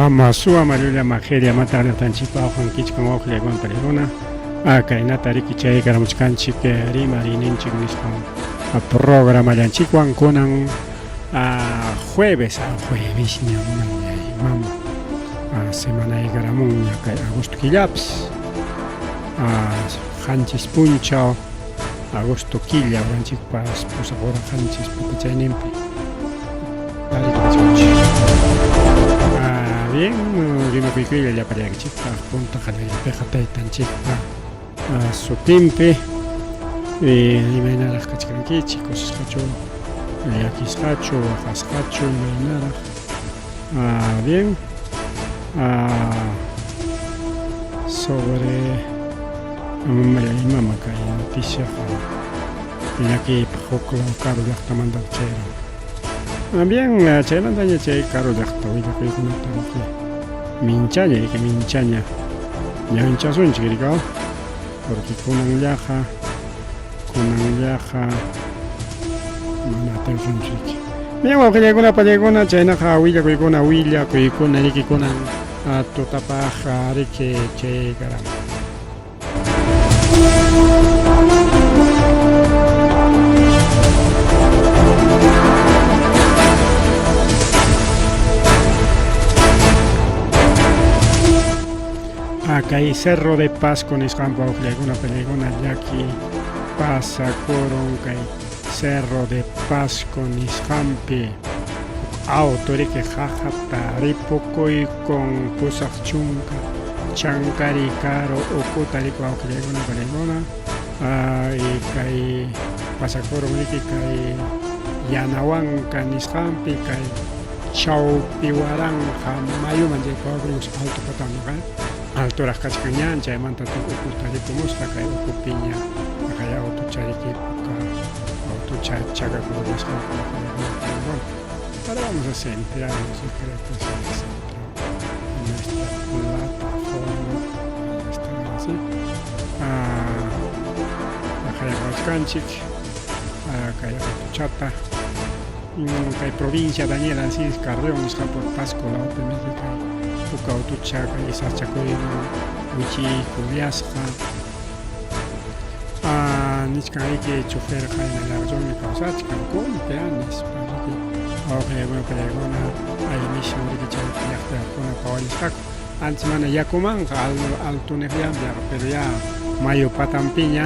Ama suwa marulla majeria mata llaqtanchikpa awqan kichkan wawqillakuna palikuna kaynata riki chay karamuchkanchik rimariyninchik nisqan programallanchikwan kunan jueves juevesña mama semanaykaramungña kay agosto killapis qanchis punchaw agosto killa uranchikpas pusaq hora qanchis patachayninpi bien rimakuykuylla llapallaykichikpaq punta qallariypiqa taytanchikpa sutinpi imaynaraq kachkankichik kusisqachu llakisqachu waqasqachu imaynaraq bien sobre imama kay noticiaqa llakiypaq huk law karu llaqtamanta chayra bien chaymantaña chay karu llaqta willakuykunata riki minchaña riki minchaña ñawinchasunchik rikaw porque kunanllaqa kunanllaqa mana atisunchik riki bien wawqillaykuna pallaykuna chaynaqa willakuykuna willakuykuna riki kunan tutapaq riki chay karama. Kay Cerro de Pasco nisqanpa wawqillaykuna pallaykuna llaki pasakurun kay Cerro de Pasco nisqanpi huk auto riki qaqata ripukuykun pusaq chunka chankari karu ukuta riki wawqillaykuna pallaykuna y kay pasakurun riki kay Yanahuanca nisqanpi kay Chawpi Waranqa mayuman chay pawakurunchik alto patamanqa altoraq kachkan ñan chaymanta ukuta ripumusqa kay ukupiña kay autocha riki puka autocha chakakurusqa. Ahora vamos a centrarnos, yo creo que se centra en nuestra plataforma. Ahí está, así. Aqayaqawachkanchik kay autochata kay provincia Daniel Alcides Carrión nisqapi Pasco lawpi kay puka autocha kay sachakuyman wichiykullasqa nichkan riki choferqa hinallaraqmi kawsachkan kumpi nispa riki wawqillaykuna pallaykuna aynishu riki chay llaqtayuqkuna pawallisqaku antes mana yakumanqa altuniqllanpi pero ya mayu patanpiña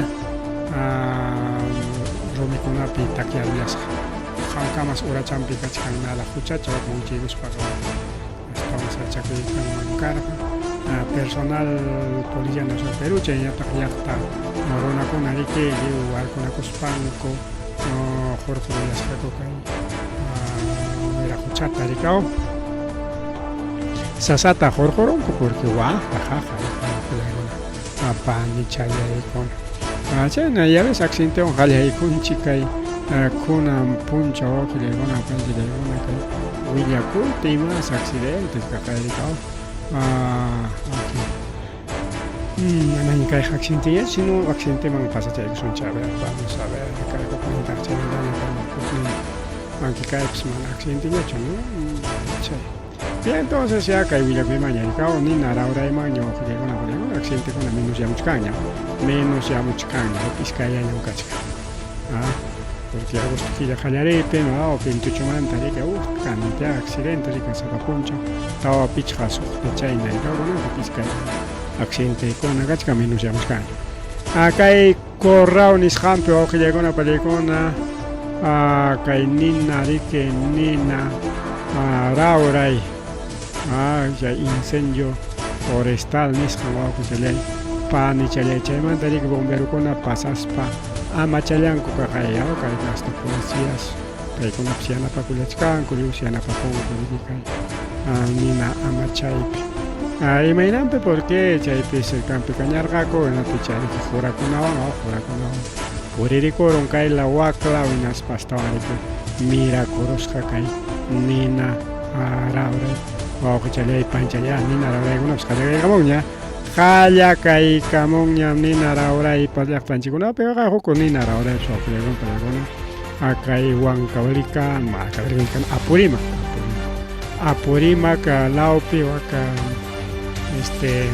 rumikunapi takyarullasqa qankamas urachanpi kachkan nada huchacha wakman wichiykuspaqa astawan sachakuy kanman karqa personal Policía Nacional Perú chaynataq llaqta runakuna riki lliw warkunakuspanku hurqurullasqaku kay wiraquchata rikaw sasata hurqurunku porque waqta qaqa rikuna panichallaykuna chayna ya ves accidentewan qallaykunchik kay kunan punchaw wawqillaykuna panchillaykuna kay willakuyta imas accidentes kaqayrikaw manaña kay accidenteña sino accidenteman pasachaykusunchik a ver vamos a ver kay huknintaq chaymantaña huknin aunque kaypis mana accidenteñachu no chay. Bien, entonces ya kay willakuymanña rikaw nina rawraymanña wawqillaykuna pallaykuna accidentekuna menos yamuchkanña menos yamuchkanña huk iskayllañam kachkan porque agosto killa qallariypim Pintuchumanta riki huk cantidad accidente riki sapa punchaw tawa pichqa suqta chayna rikawkuna huk iskay accidentekuna kachkan menos yamuchkanña kay Corrao nisqanpi wawqillaykuna pallaykuna kay nina riki nina rawray chay incendio Forestal nisqan wawqichallay panichallay chaymanta riki bomberokuna pasaspa amachallanku kaqay kay hasta policías paykunapas yanapakullachkanku lliwsi yanapakunku riki kay nina amachaypi. Imaynanpi porque chaypi cercanpi kañarqaku hinapi chay jurakunawan jurakunawan puririkurun kay la wakla hinaspa astawan riki mirakurusqa kay nina rawray wawqichallay panchallay nina rawraykunapas qallakaykamunña qallakaykamunñam nina rawraypas llaqtanchikkunapiqa huk nina rawraypas wawqillaykuna paykuna kay Huancavelica Apurímac Apurímac lawpi waka este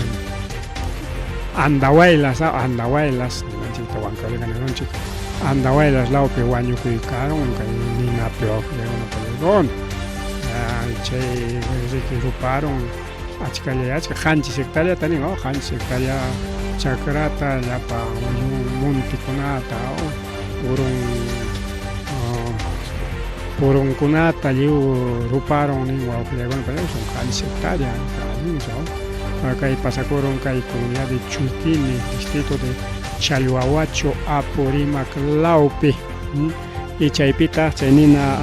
Andahuaylas Andahuaylas ninanchikta Huancavelica ninanchik Andahuaylas lawpi wañukuykarun kay ninapi wawqillaykuna paykuna chay riki ruparun achkalla achka 7 hectáreata nin 7 hectárea chakrata llapa montikunata purun purunkunata lliw ruparun nin wawqillaykuna paykuna son 7 hectárea allinchu kay pasakurun kay comunidad de Chuquini distrito de Challhuahuacho Apurímac lawpi y chaypitaq chay nina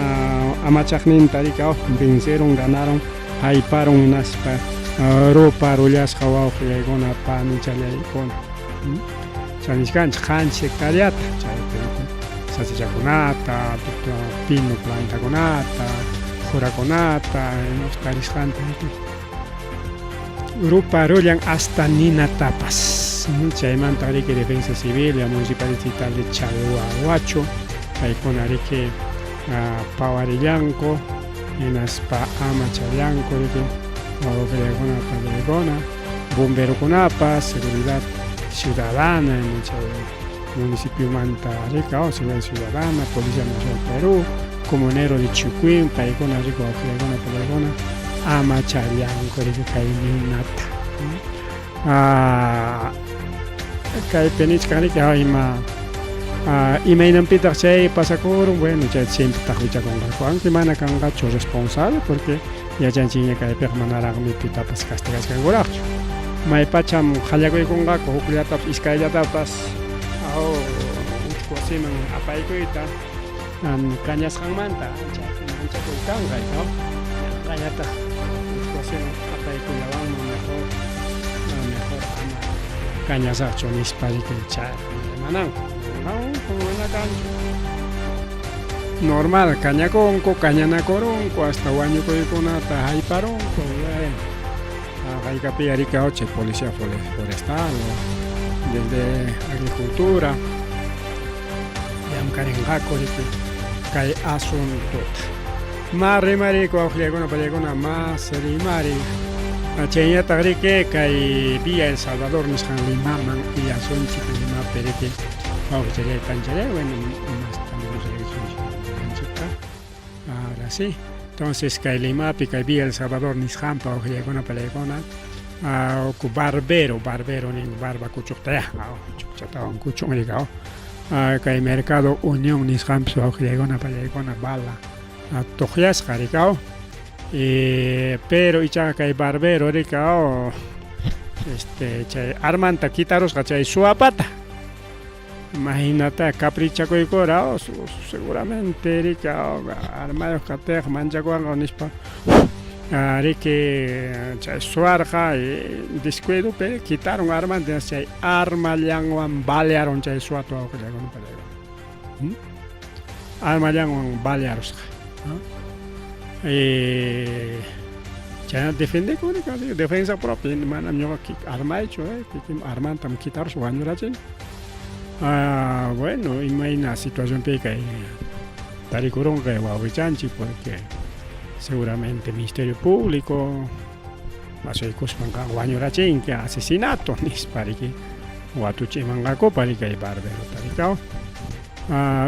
amachaqninta riki venceron ganaron hayparun hinaspa ruparullasqa wawqillaykuna panichallaykuna chanichkanchik 7 hectareata chaypi sachachakunata pino plantakunata jurakunata tarisqanta ruparullan hasta ninatapas chaymanta riki defensa civil la municipalidad distrital de Challhuahuacho paykuna riki pawarillanku hinaspa amachallanku riki wawqillaykuna pallaykuna bomberokunapas seguridad ciudadana chay municipiomanta riki seguridad ciudadana policía nacional Perú comunero de Chucuín paykuna riki wawqillaykuna pallaykuna amachallanku riki kay ninata kaypi nichkan riki ima imaynanpitaq chay pasakurun bueno chay siempre taqwichakunqaku aunque mana kanqachu responsable porque yachanchikña kaypiqa manaraqmi pitapas castigachkankuraqchu maypacham qallakuykunqaku hukllatapas iskayllatapas uchku wasiman apaykuyta kañasqanmanta chaypi manchakuy kanqa yanqallataq uchku wasiman apaykullawanman mejor mejor ama kañasaqchu nispa riki chay mananku mana kanchu normal kañakunku kañanakurunku hasta wañukuykunata hayparunku haykapi riki chay policía forestal desde agricultura llamkarinqaku riki kay asuntota mas rimariku wawqillaykuna pallaykuna mas rimari chayñataq riki kay Villa El Salvador nisqan Limaman illasunchik Limapi riki wawqichallay panchallay bueno masta menos risunchik ahora sí entonces kay Limapi kay Villa El Salvador nisqanpa wawqillaykuna pallaykuna uku barbero barbero nin barba kuchuqtaya chukchatawan kuchun rika kay Mercado Unión nisqanpis wawqillaykuna pallaykuna bala tuqyasqa rika pero ichaqa kay barbero rika este chay armanta quitarusqa chay suwapata imahinata caprichakuykura seguramente rika armayuq katiq manchakuwanqa nispa riki chay suwarqa descuidopi quitaron armanta chay armallanwan balearon chay suwata wawqillaykuna pallaykuna armallanwan balearusqa chayna defendekun defensa propia manam ñuqa armaychu kikin armantam quitaruspa wañurachini bueno imayna situacionpi kay tarikurunqa wawqichanchik porque seguramente Ministerio Público asuykuspan qan wañurachinki asesinato nispa riki watuchimanqakupa riki kay barberota rikaw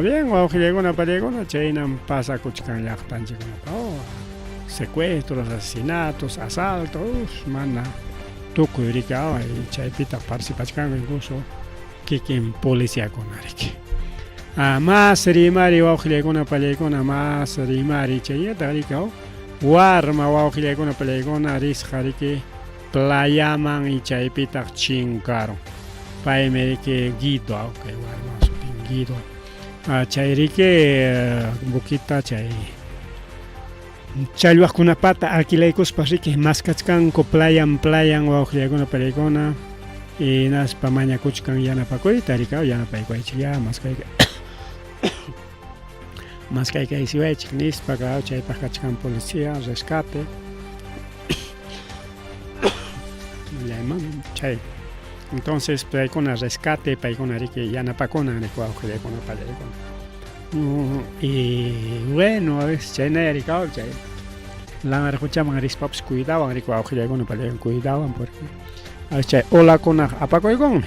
bien wawqillaykuna pallaykuna chaynam pasakuchkan llaqtanchikkunapa secuestros asesinatos asaltos mana tukuy riki chaypitaq participachkanku incluso kikin policiakuna riki mas rimari wawqillaykuna pallaykuna mas rimari chayñataq riki warma wawqillaykuna pallaykuna risqa riki playaman y chaypitaq chinkarun. Paymi riki Guido, kay warma sutin Guido. Chay riki buquita chay challwaqkunapata alquilaykuspa riki maskachkanku playan playan wawqillaykuna pariykuna hinaspa mañakuchkan yanapakuyta riki yanapaykuwaychikyá maskayka maskaykaysiwaychik nispa chaypaq kachkan policía rescate chay entonces paykuna rescate paykuna riki yanapakunan riki wawqillaykuna pallaykuna y bueno a veces chaynaya riki chay lamar quchaman rispapas cuidawan riki wawqillaykuna pallaykuna cuidawan porque a veces chay olakunaq apakuykunmi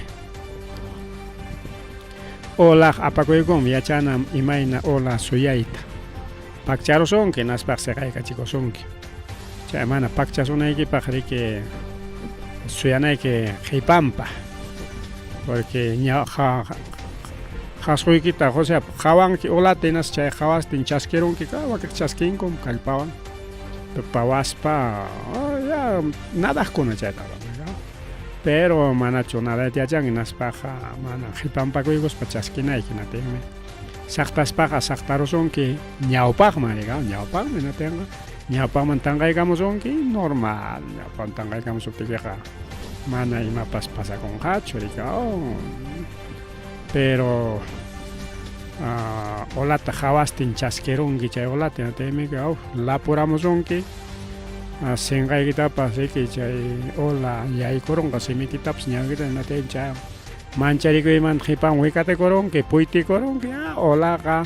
olaq apakuykunmi yachanam imayna ola suyayta pakcharusunki hinaspaq siqaykachikusunki chay mana pakchasunaykipaq riki suyanayki qhipanpa porque ña qhasquykita o sea qhawanki olata hinas chay qhawastin chaskirunki wakiq chaskinkum kallpawan pawaspa ya nadaqkuna chayta pero manachu nadayta yachan hinaspaqa mana qhipanpakuykuspa chaskinayki hinaptinmi saqtaspaqa saqtarusunki ñawpaqman rika ñawpaqman hinaptinqa ñawpaqman tanqaykamusunki normal ñawpaqman tanqaykamusuptikiqa mana imapas pasakunqachu rika pero olata qhawastin chaskirunki chay olata hinaptinmi lapuramusunki sinqaykitapas riki chay ola yaykurunqa simikitapas ñawikita hinaptin chay mancharikuymanta qhipan wikatikurunki puytikurunki olaqa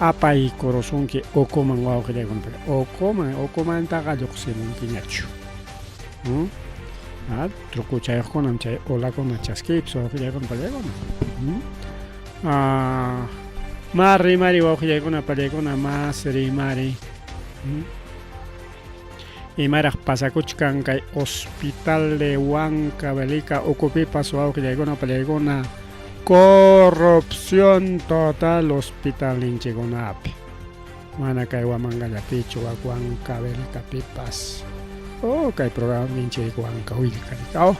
apaykurusunki ukuman wawqillaykuna ukuman ukumantaqa lluqsimunkiñachu trukuchayuqkunam chay olakuna chaskiypas wawqillaykuna pallaykuna mas rimari wawqillaykuna pallaykuna mas rimari imaraq pasakuchkan kay hospital de Huancavelica ukupipas wawqillaykuna pallaykuna corrupción total hospitalninchikkunapi mana kay Huamangallapichu wak Huancavelicapipas oh kay programa ninchik Huanca willka oh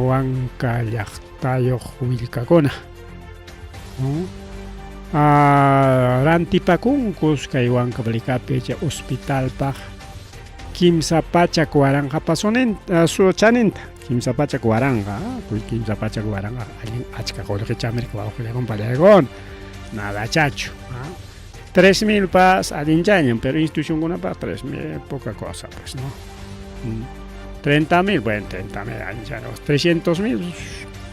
Huanca llaqtayuq willkakuna rantipakunkus kay Huancavelicapi chay hospitalpaq 300,000 soninta chaninta 300,000 300,000 allin achka qullqichami riki wawqillaykuna pallaykuna nada chachu 3000 pas allinchañam pero institucionkunapaq 3000 poca cosa pues no 30,000 bueno 30,000 allinchañam 300,000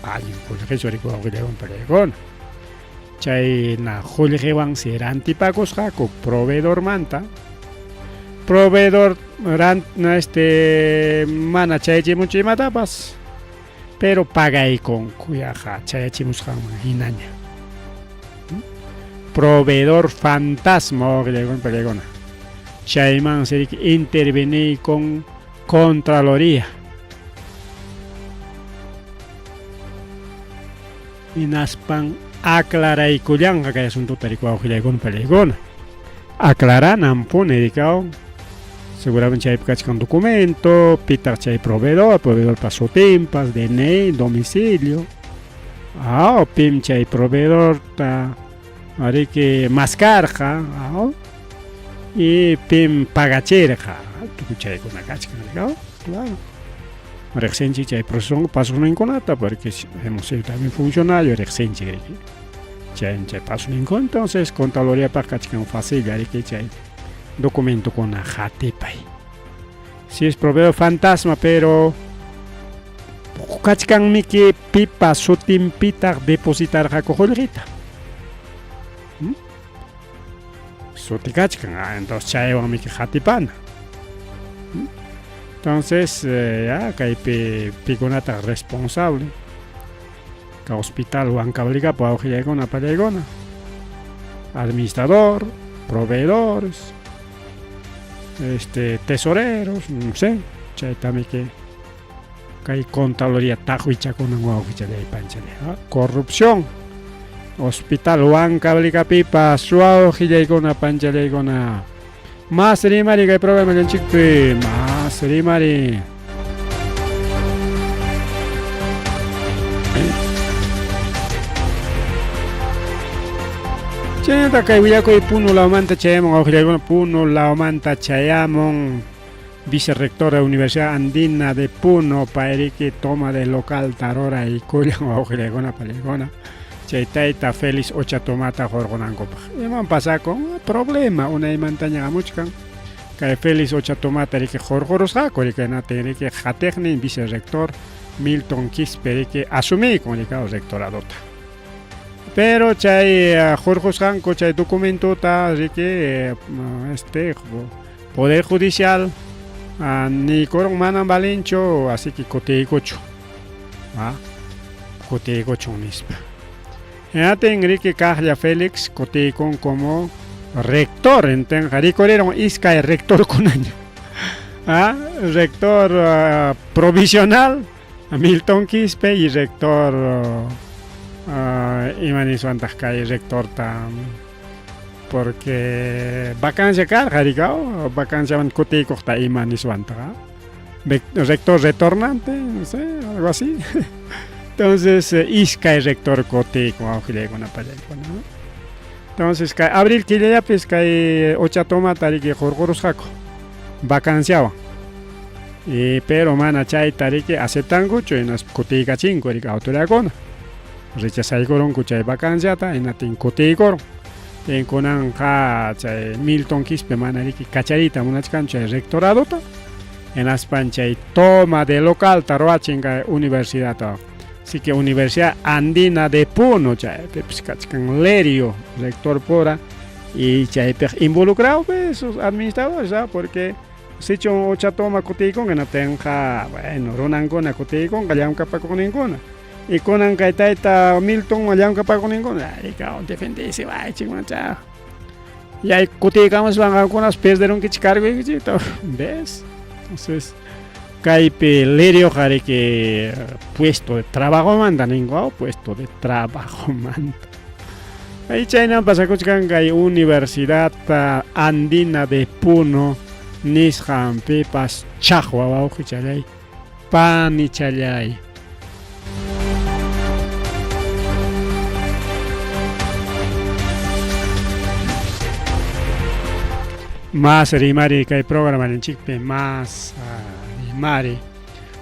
allin qullqichu riki wawqillaykuna pallaykuna chayna qullqiwansi rantipakusqaku proveedormanta proveedor mana chayachimunchu imatapas pero pagaykunku yaqa chayachimusqanman hinaña proveedor fantasma wawqillaykuna pallaykuna chaymansi riki interveniykun contraloría hinaspan aclaraykullanqa kay asuntota riki wawqillaykuna pallaykuna aclarananpuni riki seguramente chaypi kachkan documento pitaq chay proveedor proveedorpa sutinpas DNI domicilio pim chay proveedorta riki maskarqa y pim pagachirqa tukuy chaykuna kachkan riki claro riqsinchik chay proceso pasoninkunata porque hemos sido también funcionario riqsinchik riki chay chay pasoninkuna entonces contraloriapaq kachkan fácil riki chay documentokuna qatipay si es proveedor fantasma pero kachkanmiki pipa sutinpitaq depositarqaku qullqita suti kachkan entonces chaywanmiki qatipana entonces ya kaypi pikunataq responsable ka hospital Huancavelicapi wawqillaykuna pallaykuna administrador proveedores tesoreros no sé chaytamiki kay contraloría taqwichakunan wawqichallay panchallay corrupción hospital Huancavelicapipas wawqillaykuna panchallaykuna mas rimari kay programallanchikpi mas rimari. Chaynata kay willakuy Puno lawmanta chayamun wawqillaykuna Puno lawmanta chayamun vicerrector de Universidad Andina de Puno payriki toma de local tarora y kullan wawqillaykuna pallaykuna chay tayta Félix Ochatomata hurqunankupaq. Iman pasakun? Problema unaymantaña hamuchkan kay Félix Ochatomata riki hurqurusqaku riki natin riki qatiqnin vicerrector Milton Quispe riki asumiykun riki rectoradota. Pero chay hurqusqanku chay documentota riki este Poder Judicial niykurun manam valinchu así que kutiykuchun kutiykuchun nispa. Hinatin riki kaqlla Félix kutiykun como rector entenqa rikurirun iskay rectorkunaña. Rector provisional Milton Quispe y rector ima niswantaq kay rectorta porque vacancia karqa rikaw vacanciaman kutiykuqta ima niswantaqa rector retornante no sé algo así entonces iskay rector kutiykun wawqillaykuna pallaykuna entonces kay abril killallapis kay Ochatomata riki qurqurusqaku vacanciawan y pero mana chayta riki aceptankuchu hinaspa kutiykachinku riki autoridadkuna rechazaykurunku chay vacanciata hinatin kutiykurun tinkunanqa chay Milton Quispe mana riki kachariyta munachkanchu chay rectoradota hinaspan chay toma de localta ruwachin kay universidadta así que Universidad Andina de Puno chaypipis kachkan Lerio rector pura y chaypiq involucrado pues sus administradores ¿ah? Porque sichun Ochatoma kutiykunqa hinatinqa bueno runankuna kutiykunqa llamkapakuqninkuna y kunan kay tayta Milton llamkapakuqninkuna ikaw defendiysi waychik macha yay kutiykamuspan qamkunas perderunkichik cargoykichikta ves entonces kaypi Lerioqa riki puesto de trabajomanta ninku puesto de trabajomanta y chaynan pasakuchkan kay Universidad Andina de Puno nisqanpipas chaqwa wawqichallay panichallay. Más rimari kay programaninchikpi más rimari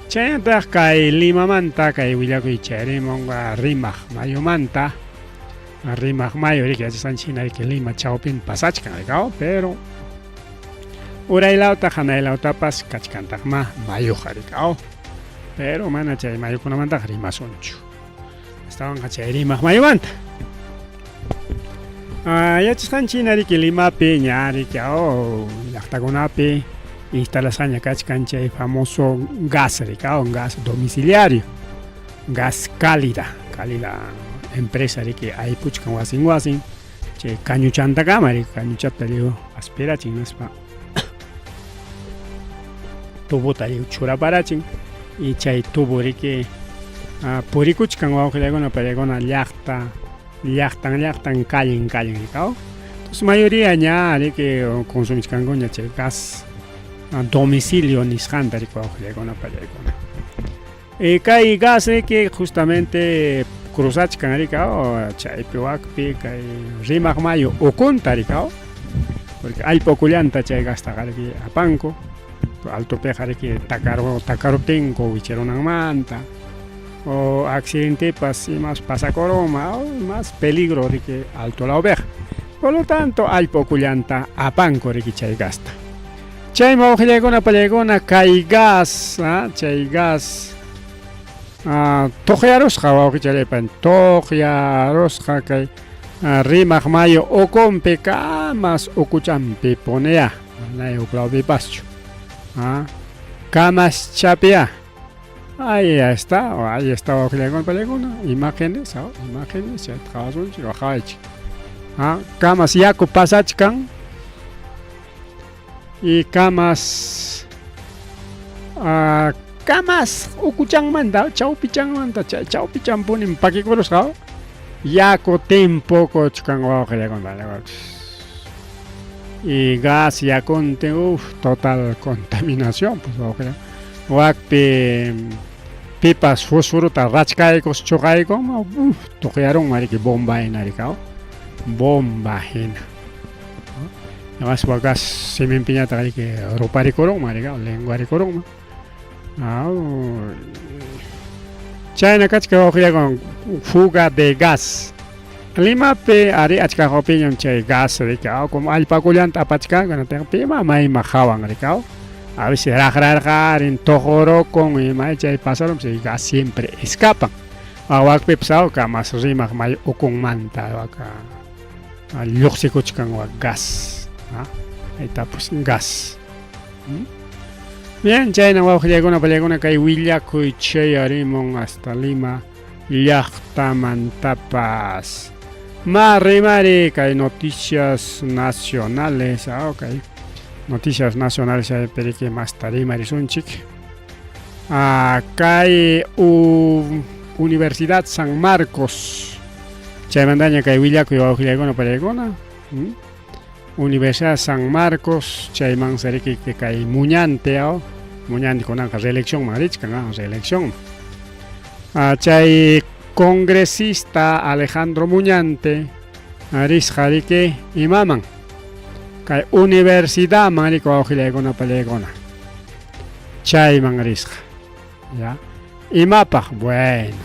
chaynataq kay Limamanta kay willakuy chayrimun Rimaq mayumanta Rimaq mayu riki yachasqanchik hina riki Lima chawpin pasachkan rikaw pero uraylawta hanaylawtapas kachkantaqma mayuqa rikaw pero mana chay mayukunamantaqa rimasunchu astawanqa chay Rimaq mayumanta yachasqanchik hina riki Limapi ña riki llaqtakunapi instalasqaña kachkan chay famoso gas rikaw gas domiciliario gas cálida cálida empresa riki aypuchkan wasin wasin chay cañuchantakama riki cañuchata lliw aspirachin nispa tubota lliw churaparachin y chay tubo riki purikuchkan wawqillaykuna pallaykuna llaqta llaqtan llaqtan callen callen rikaw entonces mayoría ña riki consumichkankuña chay gas domicilio nisqanta riki wawqillaykuna pallaykuna y kay gas riki justamente cruzachkan rikaw chaypi wakpi kay Rimaq mayu ukunta rikaw porque allpa ukullanta chay gastaqa riki apanku altopiqa riki takaruptinku wicharunanmanta o accidentepas imas pasakurunman más peligro riki alto lawpiqa por lo tanto allpa ukullanta apanku riki chay gasta chaymi wawqillaykuna pallaykuna kay gas chay gas tuqyarusqa wawqichallaypa tuqyarusqa kay Rimaq mayu ukunpi kamas ukuchanpi puniya manay huk lawpipaschu kamas chapiya ahí está wawqillaykuna pallaykuna imágenes imágenes chayta qhawasunchik qhawaychik kamas yaku pasachkan y kamas kamas ukuchanmanta chawpichanmanta chay chawpichanpunim pakikurusqa yaku timpukuchkan wawqillaykuna y gas yakuntin uf total contaminación pues wawqilla wakpi pipas fosforota rachkaykus chuqaykun uf tuqyarunman riki bomba hina rikaw. Bomba hina. Aswa gas siminpiñataq riki ruparikurunman riki lenguarikurunman. Chayna kachka wawqillakuna fuga de gas. Limapi ari achka qawpiñam chay gas riki como allpakullanta apachkanku pima mayma hawan riki a veces raqrarqarin tuqurukun ima chay pasarun chay gas siempre escapan. Wakpipas kamas rimaq may ukunmanta waka lluqsikuchkan wak gas. Ahí gas. Bien, chayna wawqillaykuna pallaykuna kay willakuy chayarimun hasta Lima llaqtamantapas. Ma rimari kay noticias nacionales, okay. Noticias nacionales chaypi masta rimarisunchik. Kay Universidad San Marcos. Chaymantaña kay willakuy wawqillaykuna pallaykuna. Universidad San Marcos, chayman sariki kay Muñante, Muñante kunanqa reelección man richkan, reelección. Chay congresista Alejandro Muñante risqa riki imaman kay universidad man riki wawqillaykuna pallaykuna. Chayman risqa. Ya. Imapaq, bueno.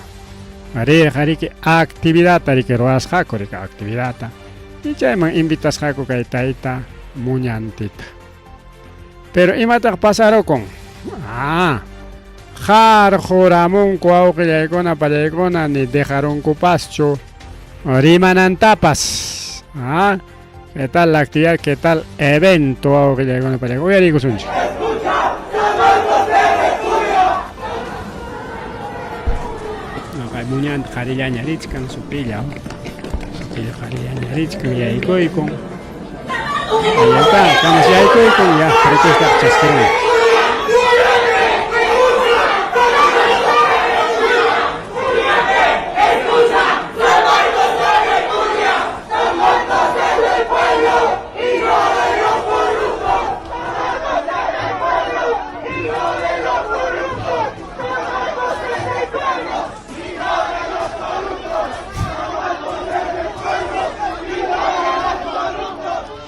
Rirqa riki actividad riki ruwasqaku riki actividad. Y chayman invitasqaku kay tayta Muñantita. Pero imataq pasarukun? Qarquramunku wawqillaykuna pallaykuna ni dejarunkupaschu rimanantapas. ¿Qué tal la actividad? ¿Qué tal evento wawqillaykuna pallaykuna? Uyariykusunchik. Kay Muñante qarillaña richkan sutilla. Sutilla qarillaña richkan yaykuykun. Ahí está, kamas yaykuykun ya protesta chaskirun.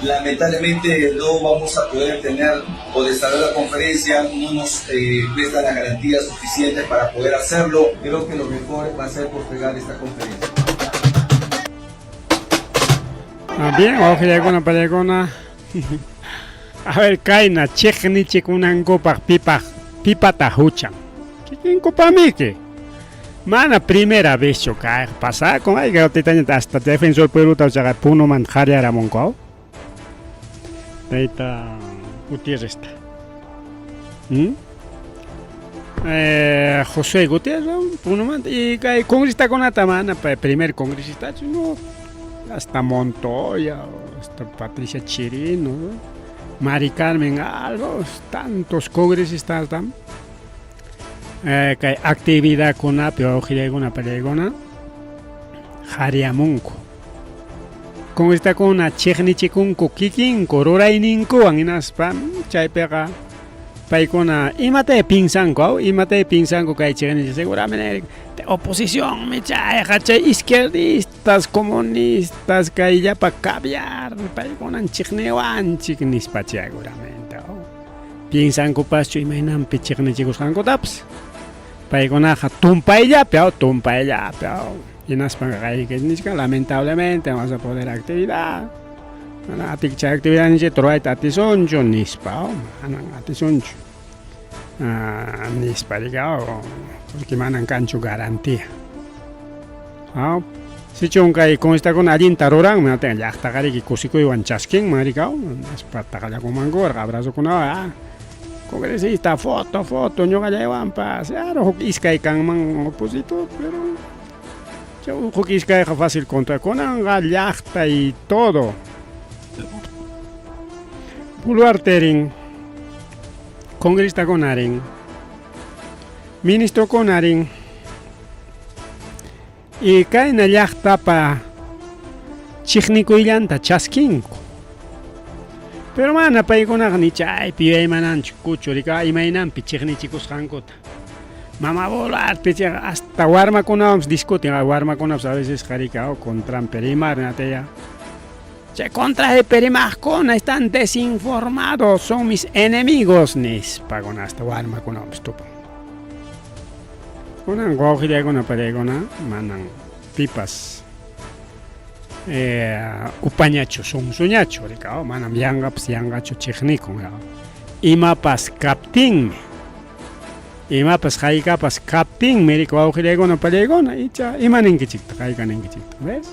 Lamentablemente no vamos a poder tener o desarrollar la conferencia, no nos prestan las garantías suficientes para poder hacerlo. Creo que lo mejor va a ser postergar esta conferencia. Bien, wawqillaykuna pallaykuna. A ver, kayna chiqnichikunankupaq pipaq pipata huchan. Kikinkupamiki. Mana primera vez chu kay pasakun ay taytañata hasta defensor pueblota chaqa Punomanta qhariyaramunku. Tayta Gutierrezta. José Gutiérrez, Punomanta y kay congresistakunata mana primer congresistachu no hasta Montoya, hasta Patricia Chirino, ¿no? Mari Carmen Alba, tantos congresistas tam. Kay actividadkunapi wawqillaykuna pallaykuna qhariyamunku. Congresistakuna chiqnichikunku kikinku rurayninkuwan hinaspa chaypiqa paykuna imata pinsanku, imata pinsanku kay chiqnichi seguramente oposición chayqa chay izquierdistas, comunistas kay llapa caviar paykunan chiqniwanchik nispa seguramente. Piensankupaschu imaynanpi chiqnichikusqankutapas. Paykunaqa tumpayllapi, tumpayllapi. Hinaspa nichkan lamentablemente vamos a poder actividad. Mana atik chay actividad ninchikta ruwayta atisunchu nispa, manan atisunchu. Nispa riki, porque manan kanchu garantía. Sichun kay congresistakuna allinta ruranman llaqtaqa riki kusikuywan chaskinman riki, nispa taqallakunmanku abrazokunawan, congresista foto, foto ñuqallaywanpas, claro, huk iskay kanman opositor, pero huk iskayqa fácil contra kunanqa llaqta y todo. Boluarterin, congresistakunarin, ministrokunarin, y kayna llaqtapa chiqnikuyllanta chaskinku. Pero mana paykunaqa ni chaypi yuyaymananchu kuchu riki imaynanpi chiqnichikusqankuta. Mama Boluarte chayqa hasta warmakunawanpas discuten, warmakunapas a veces riki contranpi rimarin ataya. Chay contrajpi rimaqkuna están desinformados, son mis enemigos nispa kuna hasta warmakunawanpas tupan. Kunan wawqillaykuna pallaykuna manan pipas upañachu sunsuñachu rikaw manam yanqapas yanqachu chiqnikun imapas kaptinmi imapas haykapas kaptinmi riki wawqillaykuna pallaykuna icha ima ninkichiktaq hayka ninkichiktaq ves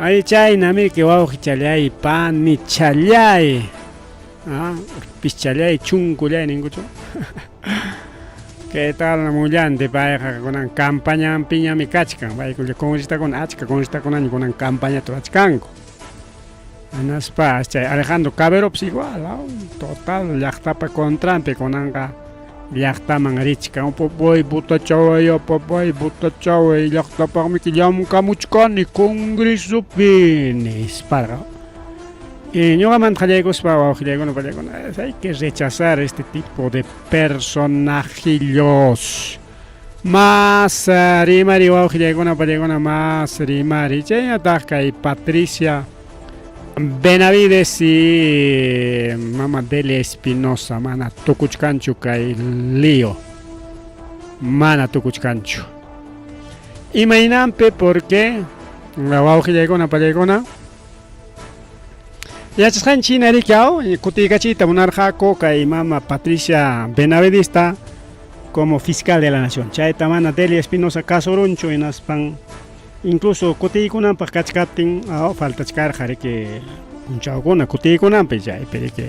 ay chaynami riki wawqichallay panichallay ah urpischallay chunkullay ninkuchu ¿Qué tal mullante payqa kunan campañanpiñami kachkan paykulla congresistakuna achka congresistakuna kunan campañata ruwachkanku hinaspa chay Alejandro Caberopas igual total llaqtapa contranpi kunanqa llaqtaman richkan papay botachaway papay botachaway llaqtapaqmi llamkamuchkani congresopi nisparqa. Y ñuqamanta qallaykuspa wawqillaykuna pallaykuna hay que rechazar este tipo de personajillos. Más rimari wawqillaykuna pallaykuna más rimari. Chaynataq kay Patricia Benavides y mama Delia Espinosa mana tukuchkanchu kay lío. Mana tukuchkanchu. Imaynanpi porque wawqillaykuna pallaykuna yachasqanchik hina riki aw kutiykachiyta munarqaku kay mama Patricia Benavidesta como fiscal de la nación. Chayta mana Delia Espinosa kasurunchu hinaspan incluso kutiykunanpaq kachkaptin aw faltachkarqa riki punchawkuna kutiykunanpi chaypi riki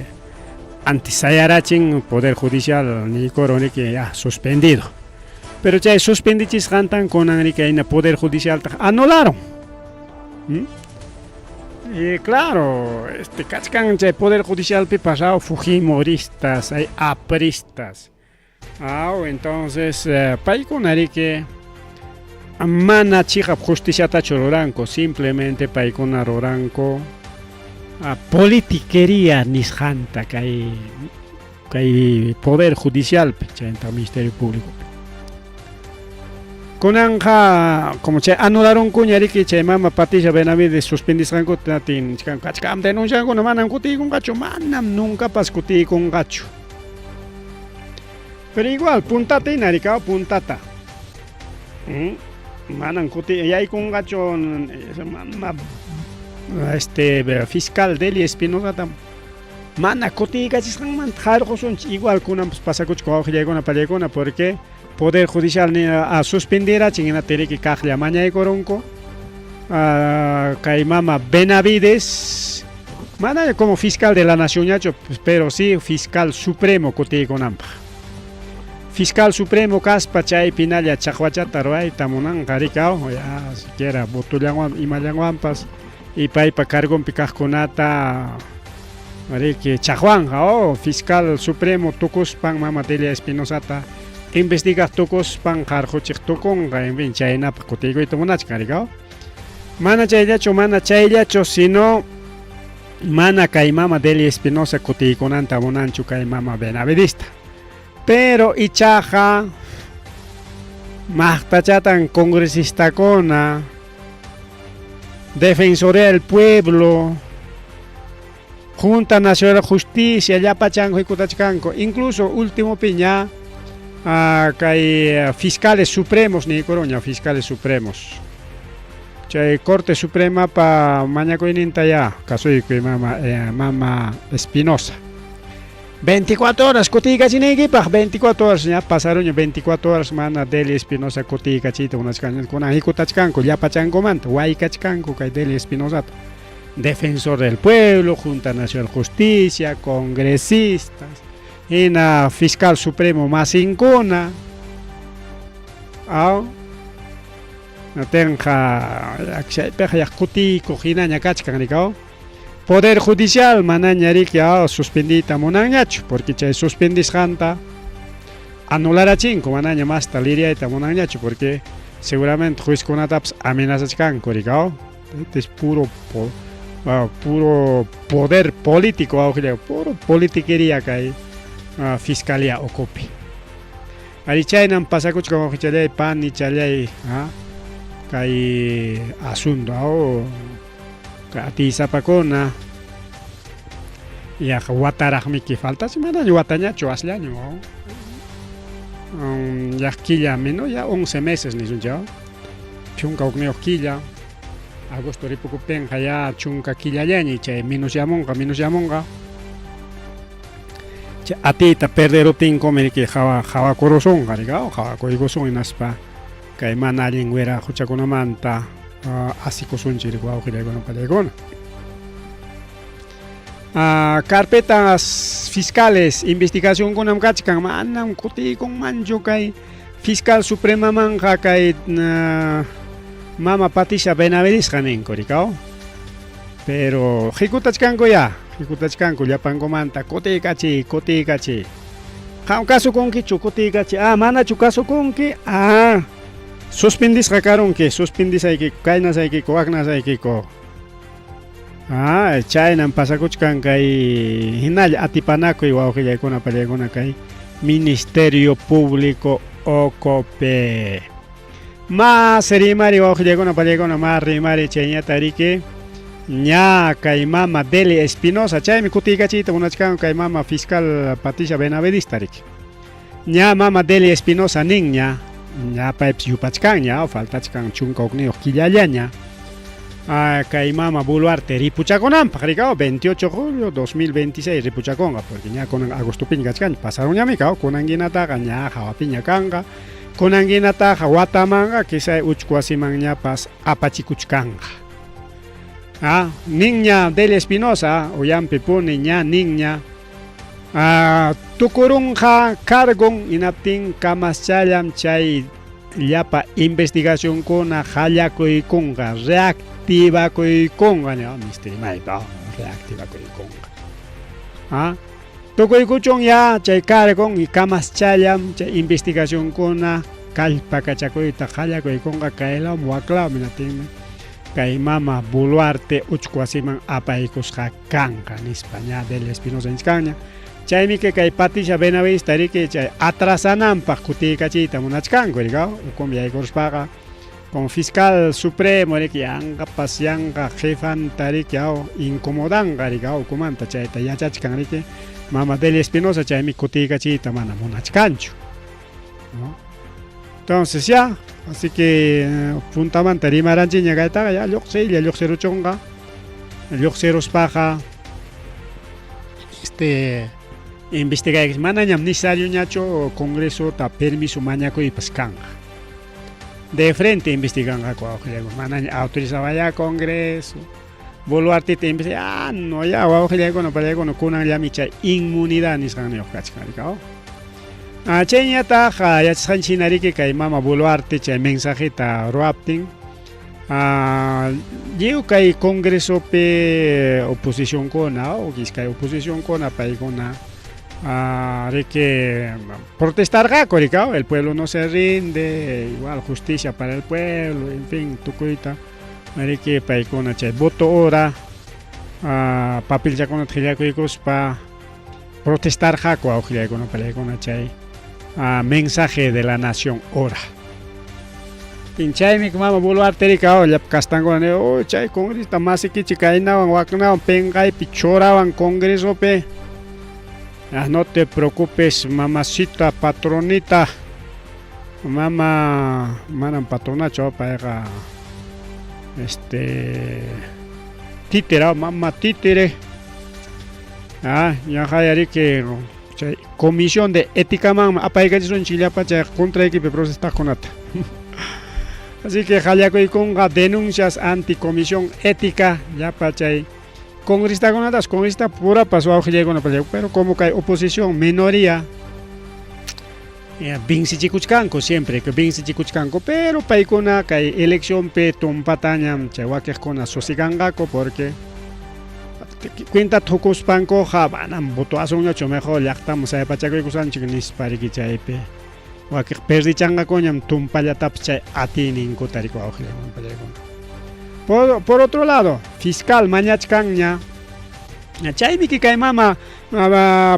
antes sayarachin Poder Judicial niykurun riki ya suspendido. Pero chay suspendichisqantan kunan riki ayna Poder Judicialtaq anularon. Y claro, este kachkan chay Poder Judicialpi pasado fujimoristas, hay apristas. Aw, entonces paykuna riki mana chiqap justiciatachu ruranku, simplemente paykuna ruranku politiquería nisqanta kay kay Poder Judicialpi chayta Ministerio Público. Kunanqa como chay anularunkuña riki chay mama Patricia Benavides suspendisqankuta natin kachkam denunciankuna manam kutiykunqachu, manam nuncapas kutiykunqachu. Pero igual puntata hina rikaw puntata. Manam kuti yaykunqachu mama este fiscal Delia Espinosa mana kutiykachisqanmanta harqusunchik igual kunanpas pasakuchka wawqillaykuna pallaykuna porque Poder Judicial ni a suspendirachin hinaptin riki kaqlla mañaykurunku kay mama Benavides mana como fiscal de la nación ñachu pero sí fiscal supremo kutiykunanpaq. Fiscal supremo kaspa chay pinalla chaqwachata ruwayta munanqa riki aw ya siquiera votollanwan imallanwanpas y paypa cargonpi kaqkunata riki chaqwanqa oh fiscal supremo tukuspan mama Delia Espinosata investigaq tukuspan qarquchiq tukunqa en fin chaynapaq kutiykuyta munachkan riki aw. Mana chayllachu mana chayllachu sino mana kay mama Delia Espinosa kutiykunanta munanchu kay mama Benavidesta. Pero ichaqa maqtachatan congresistakuna Defensoría del Pueblo, Junta Nacional de Justicia llapachanku hikutachkanku, incluso último piña kay fiscales supremos niykuruña, fiscales supremos. Chay Corte Suprema pa mañakuyninta ya kasuykuy mama mama Espinosa. 24 horas kutiykachinaykipaq, 24 horas ña pasaruña 24 horas mana Delia Espinosa kutiykachiyta munachkanña kunan hikutachkanku llapachankumanta waykachkanku kay Delia Espinosata. Defensor del Pueblo, Junta Nacional Justicia, congresistas, hina fiscal supremo masinkuna. Aw natinqa chaypiqa yaq kutiykuq hinaña kachkan rikaw. Poder Judicial manaña riki aw suspendiyta munanñachu porque chay suspendisqanta anularachinku manaña masta liriayta munanñachu porque seguramente juezkunatapas amenazachkanku rikaw. Este es puro puro poder político awqilla puro politiquería kay fiscalía ukupi. Ari chaynam pasakuchkan wawqichallay panichallay kay asunto aw Kay atiysapakuna yaqa wataraqmiki faltachi manaña watañachu asllañu yaq killa menos ya 11 meses nisunchik chunka hukniyuq killa agosto ripukuptinqa ya chunka killallaña chay menosyamunqa menosyamunqa chay atiyta perderuptinkum riki hawa hawakurusunqa riki hawakuykusun hinaspa kay mana allin wira huchakunamanta asikusunchik riki wawqillaykuna pallaykuna. Carpetas fiscales investigacionkunam kachkan manam kutiykunmanchu kay fiscal supremamanqa kay mama Patricia Benavidesqa ninku rikaw pero hikutachkanku ya hikutachkanku llapankumanta kutiykachiy kutiykachiy qam kasukunkichu kutiykachiy ah manachu kasukunki ah suspendisqa karunki suspendisaykiku kaynasaykiku waknasaykiku Ah, chaynam pasakuchkan kay hinalla atipanakuy wawqillaykuna pallaykuna kay Ministerio Público Ocope. Mas rimari wawqillaykuna pallaykuna ma rimari chayñata riki ña kay mama Deli Espinosa chaymi kutiykachiyta munachkan kay mama fiscal Patricia Benavidista riki. Ña mama Deli Espinosa nin ña ña paypis yupachkanña faltachkan 11 killallaña. Ah, kay mama Boluarte ripuchakunanpaq rikaw 28 julio 2026 ripuchakunqa porque ña kunan agostopiña kachkanchik pasarunñami kaw kunankinataqa ña hawapiña kanqa kunankinataqa watamanqa quizá uchku wasimanñapas apachikuchkanqa ah, ninña Delia Espinosa uyanpi puni ña ninña ah, tukurunqa cargon hinaptin kamaschallam chay llapa investigacionkuna qallakuykunqa reactivakuykunqa ña mister maypa reactivakuykunqa ah tukuykuchun ya chay cargon y kamaschallam chay investigacionkuna kallpakachakuyta qallakuykunqa kaylawmi waklawmi hinaptinmi kay mama Boluarte uchku wasiman apaykusqa kanqa nispa ña Delia Espinosa nichkanña chaymi que kay Patricia Benavidesta riki chay atrasananpaq kutiykachiyta munachkanku rikaw ukunpi yaykuruspaqa con fiscal supremo riki yanqapas yanqa jefanta riki aw incomodanqa riki aw ukumanta chayta yachachkan riki mama Delia Espinosa chaymi kutiykachiyta mana munachkanchu, ¿no? Entonces ya, así que puntamanta rimaranchikña kaytaqa ya lluqsiylla lluqsiruchunqa lluqsiruspaqa este investigaykichik manañam necesarioñachu congresota permiso mañakuypas kanqa de frente investiganqaku wawqillaykuna manaña autorizawayá congreso Boluarteta investiga ah no ya wawqillaykuna pallaykuna kunanllami chay inmunidad nisqanniyuq kachkan rikaw ah chayñataq yachasqanchik hina riki kay mama Boluarte chay mensajeta ruwaptin ah, lliw kay congresopi oposicionkuna o iskay oposicionkuna paykuna ah, riki protestarqaku rikaw el pueblo no se rinde igual justicia para el pueblo en fin tukuyta riki paykuna chay voto hora ah, papelchakunata qillakuykuspa protestarqaku wawqillaykuna pallaykuna chay ah, mensaje de la nación hora chaymi mama Boluarte rika llapa kastankuna ni oh chay congresista masikichik kaynawan waknawan penqaypi churawan congresopi ah, no te preocupes mamacita patronita mama manam patronachu payqa este títere mama títere ah ñaqa riki chay comisión de éticamanmi apaykachisunchik llapa chay contraykipi protestaqkunata así que qallakuykunqa denuncias anti comisión ética llapa chay congresistakunatas congresista purapas wawqillaykuna pero como kay oposición minoría vencichikuchkanku siempre que vencichikuchkanku pero paykuna kay eleccionpi tumpatañam chay wakiqkuna susikanqaku porque cuenta tukuspankuqa manam voto asunñachu mejor llaqtaman sayapachakuykusanchik nispa riki chaypi wakiq perdichanqakuñam tumpallatapas chay atiyninkuta riki wawqillaykuna por otro lado fiscal mañachkanña chaymi kay mama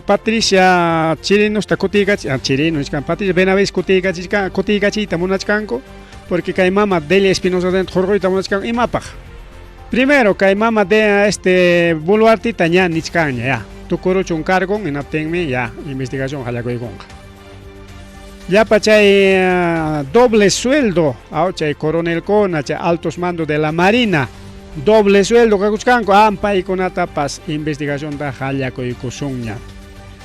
Patricia Chirinusta kutiykachi Chirino nichkan Patricia Benavides kutiykachishka kutiykachiyta munachkanku porque kay mama Delia Espinosa hurquyta munachkanku imapaq. Primero kay mama de este Boluartita ña nichkanña ya. Tukuruchun cargon hinaptinmi ya investigación qallakuykunqa. Llapa chay doble sueldo, chay coronelkuna, chay altos mandos de la marina, doble sueldo kakuchkanku, paykunatapas investigacionta qallakuykusunña.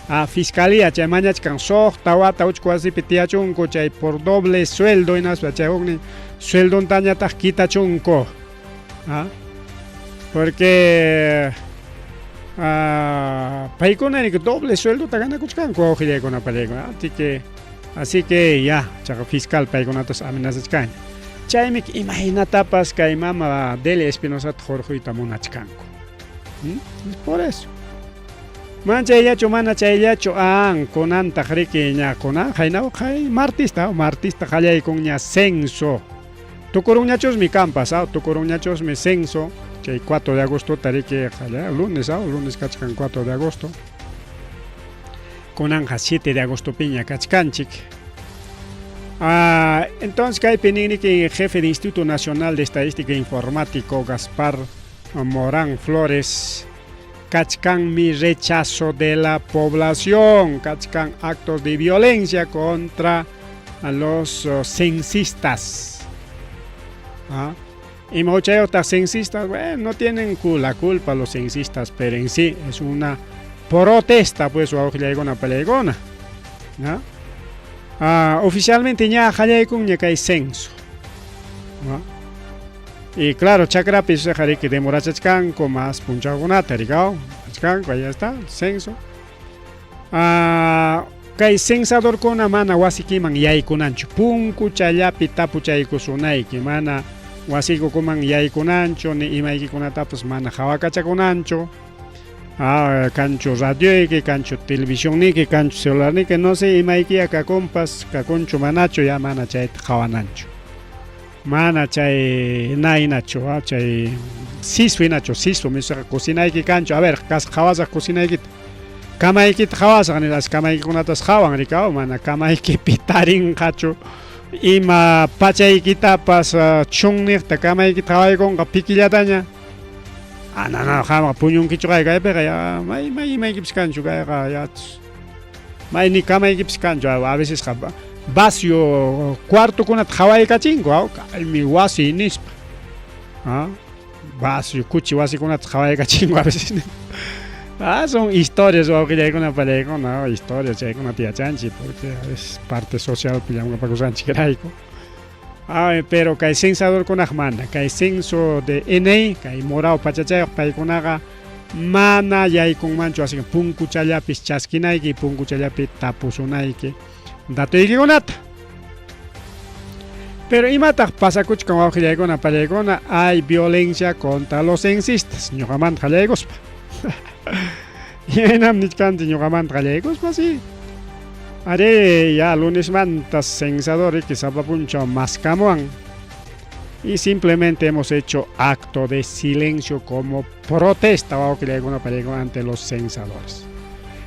A fiscalía chay mañachkan suqta wata uchku wasipi tiyachunku chay por doble sueldo hinaspa chay huknin sueldontañataq kitachunku. ¿Ah? Porque paykuna doble sueldota ganakuchkanku wawqillaykuna pallaykuna. Así que ya, chaqa fiscal paykunatas amenazachkanña. Chaymi imaynatapas kay mama Delia Espinosata hurquyta munachkanku. Es por eso. Mana chayllachu, mana chayllachu, kunantaq riki ña kunan qayna qay martista, martista qallaykunña censo. Tukurunñachusmi kampas, tukurunñachusmi censo, chay 4 de agosto tariki qalla, lunes, lunes kachkan 4 de agosto. Kunanja 7 de agosto piña kachkanchik. Entonces kaypi ninriki jefe de Instituto Nacional de Estadística e Informático Gaspar Morán Flores, kachkanmi rechazo de la población, kachkan actos de violencia contra a los censistas. Y muchos censistas, bueno, no tienen la culpa los censistas, pero en sí es una protesta, pues, wawqillaykuna pallaykuna, ¿no? Oficialmente ña qallaykunña kay censo, ¿no? Y claro, chakrapi riki demorachachkanku más punchawkunata, rikaw, achkanku, ahí está, censo. Kay censadorkuna mana wasikiman yaykunanchu, punkuchallapi tapuchaykusunayki, mana wasiykukuman yaykunanchu, ni imaykikunatapas mana qhawakachakunanchu. Kanchu radioyki, kanchu televisionniki, kanchu celularniki, no sé, imaykiya kakunpas, kakunchu manachu, ya mana chayta qhawananchu. Mana chay naynachu, chay sisu hinachu, sisu misqa cocinayki kanchu, a ver, kas qhawasaq cocinaykita. Kamaykita qhawasaq nispas kamaykikunatas qhawan rikaw, mana kamaykipi tarinqachu ima pachaykitapas chunniqta kamaykita qhawaykunqa pikillataña. No, no, qamqa puñunkichu kay kaypiqa ya may may imaykipas kanchu kayqa ya may ni kamaykipas kanchu, a veces vacío cuartokunata qhawaykachinku, kaymi wasi nispa. Vacío kuchi wasikunata qhawaykachinku a veces. Son historias wawqillaykuna pallaykuna, historias chaykunata yachanchik porque es parte social llamkapakusqanchikrayku. Pero kay censadorkunaq mana, kay censo de INEI, kay morao pachachayuq paykunaqa mana yaykunmanchu, así que punkuchallapis chaskinayki, punkuchallapi tapusunayki datoykikunata. Pero imataq pasakuchkan wawqillaykuna pallaykuna, hay violencia contra los censistas, ñuqamanta qallaykuspa. Imaynam nichkanchik ñuqamanta qallaykuspa, sí. Are ya lunesmanta censador riki sapa punchaw maskamuwan. Y simplemente hemos hecho acto de silencio como protesta wawqillaykuna pallaykuna ante los censadores.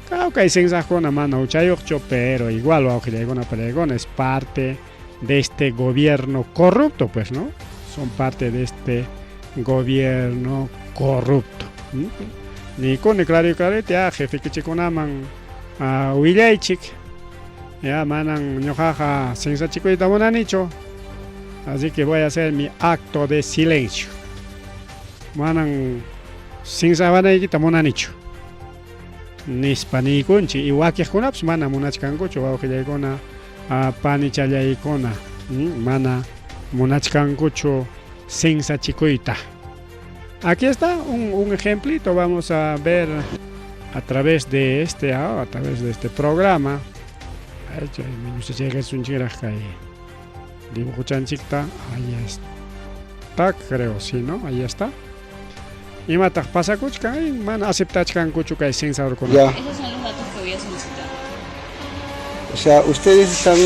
Claro que hay censaqkuna mana huchayuqchu, pero igual wawqillaykuna pallaykuna es parte de este gobierno corrupto, pues, ¿no? Son parte de este gobierno corrupto. Nikuni claro claro ya jefe kichikunaman willaychik, ya manan ñuqaqa censachikuyta munanichu, así que voy a hacer mi acto de silencio. Manan censawanaykita munanichu nispa niykunchik, y wakiqkunapas mana munachkankuchu wawqillaykuna panichallaykuna, mana munachkankuchu censachikuyta. Aquí está un ejemplito, vamos a ver a través de este, a través de este programa. Ay, kay dibujuchanchikta, ahí está, creo, sí, ¿no? Ahí está. Imataq pasakuchkan, mana aceptachkankuchu kay censadorkuna. Ya. Esos son los datos que voy a solicitar. O sea, ustedes están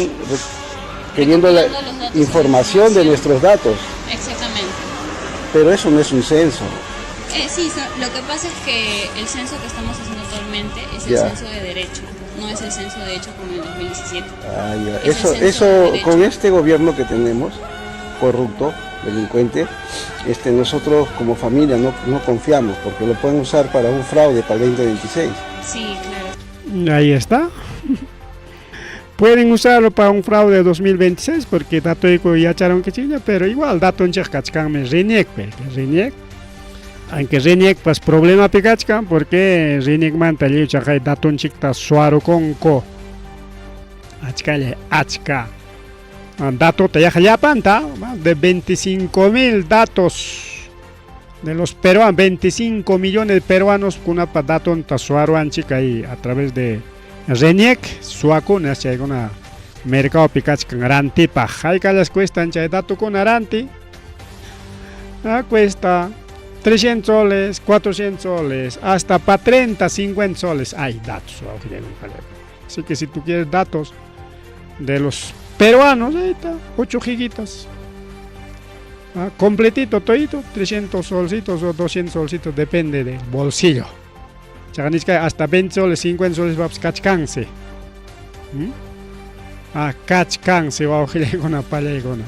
queriendo la Recopilando los datos información de nuestros datos. Exactamente. Pero eso no es un censo. Sí, lo que pasa es que el censo que estamos haciendo actualmente es el Ya. censo de derecho, no es el censo de hecho como en el 2017. Ah, ya. Es el Eso, censo de eso derecho. con este gobierno que tenemos, corrupto, delincuente, Este, nosotros como familia no, no confiamos porque lo pueden usar para un fraude para el 2026. Sí, claro. Ahí está. Pueden usarlo para un fraude de 2026 porque datoyku yacharunkichikña, pero igual datonchik kachkanmi RENIECpi, RENIEC. Aunque RENIECpas problemapi kachkan porque RENIECmanta lliw chaqay datonchikta suwarukunku. Achkalla achka datota yaqa llapanta, de 25.000 datos de los peruanos, 25 millones de peruanos kunapa datonta suwaruwanchik ahí a través de RENIEC, suwakuna chaykuna mercadopi kachkan rantipaq. Haykallas cuestan chay datokuna ranti? Ah, cuesta 300 soles, 400 soles, hasta pa 30, 50 soles hay datos. Así que si tú quieres datos de los peruanos, ahí está, 8 gigitas. Ah, completito, todito, 300 solcitos o 200 solcitos, depende del bolsillo. Chaganichka hasta 20 soles, 50 soles va kachkanse. ¿Mm? Ah, kachkanse, wawqillaykuna, pallaykuna.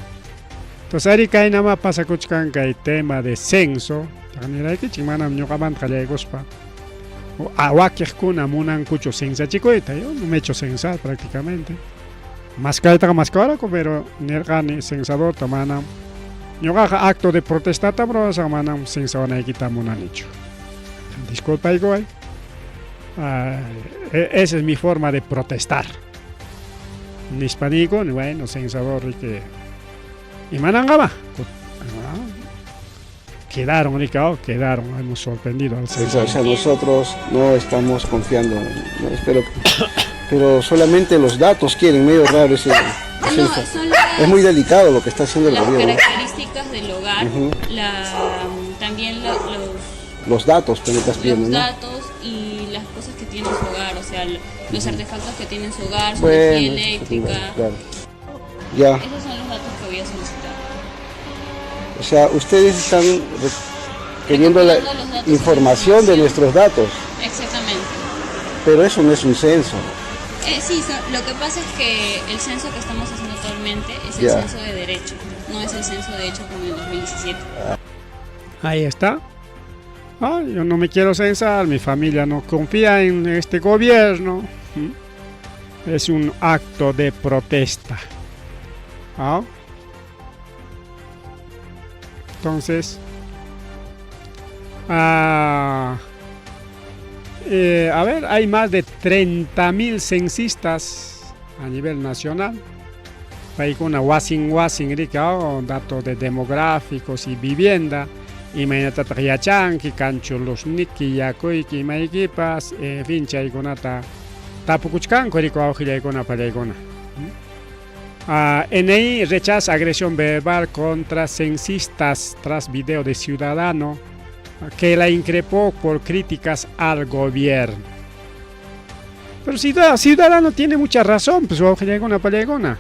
Entonces, ari kaynama pasakuchkan kay tema de censo. Niraykichik manam ñuqamanta qallaykuspa. Wakiqkuna munankuchu censachikuyta, yo no me he hecho censar prácticamente. Maskaytaqa maskawaraku, pero nirqani censadorta manam ñuqaqa acto de protestata rurasaq, manam censawanaykita munanichu. Disculpaykuway. Ah, esa es mi forma de protestar. Nispa niyku, bueno, censador que imananqama. Quedaron, Ricardo, quedaron, hemos sorprendido al censador. O sea, nosotros no estamos confiando, no, espero, pero solamente los datos quieren, medio raro ese No, son las, Es muy delicado lo que está haciendo el las gobierno. características del hogar, también los datos que me estás pidiendo, los ¿no? datos y las cosas que tiene su hogar, o sea, los artefactos que tiene en su hogar, su Bueno, energía eso eléctrica. Claro. Ya. Esos son los datos que voy a solicitar. O sea, ustedes están queriendo la Recopilando los datos información de nuestros datos. Exactamente. Pero eso no es un censo. Sí, lo que pasa es que el censo que estamos haciendo actualmente es el censo de derecho, no es el censo de hecho como en el 2017. Ahí está. Ah, yo no me quiero censar, mi familia no confía en este gobierno. Es un acto de protesta. Ah. Entonces, a ver, hay más de 30.000 censistas a nivel nacional. Paykuna wasin wasin rika, datos de demográficos y vivienda. Imaynatataq yachanki, kanchu luzniki, yakuyki, imaykipas, en fin, chaykunata tapukuchkanku rika wawqillaykuna, pallaykuna. NI rechaza agresión verbal contra censistas tras video de Ciudadano que la increpó por críticas al gobierno. Pero Ciudadano tiene mucha razón, pues wawqillaykuna, pallaykuna.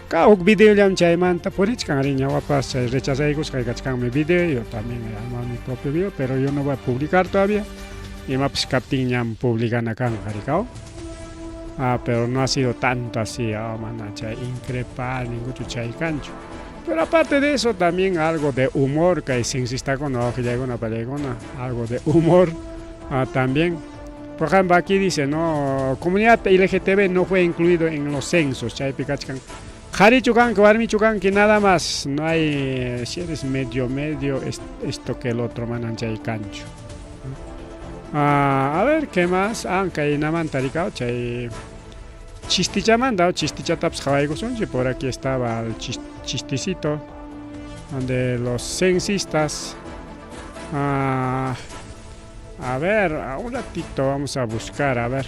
Ka huk video chaymanta purichkan ari ñawapas chay rechazaykusqay kachkanmi video, yo también he armado mi propio video, pero yo no voy a publicar todavía. Imapas kaptin ñam publicana kanqa rikaw. Ah, pero no ha sido tanto así, mana chay increpar, ninguchu chay kanchu. Pero aparte de eso, también algo de humor, que censistakuna, wawqillaykuna, pallaykuna, algo de humor también. Por ejemplo, aquí dice, no, comunidad LGTB no fue incluido en los censos, chaypi kachkan. Qharichu kanki, warmichu kanki, nada más. No hay, si eres medio, medio, esto que el otro manan chay kanchu. Ah, a ver, ¿qué más? Ah, kaynamanta rikaw, chay chistichamanta, chistichatapas qhawaykusunchik. Por aquí estaba el chisticito de los censistas. Ah, a ver, un ratito vamos a buscar, a ver.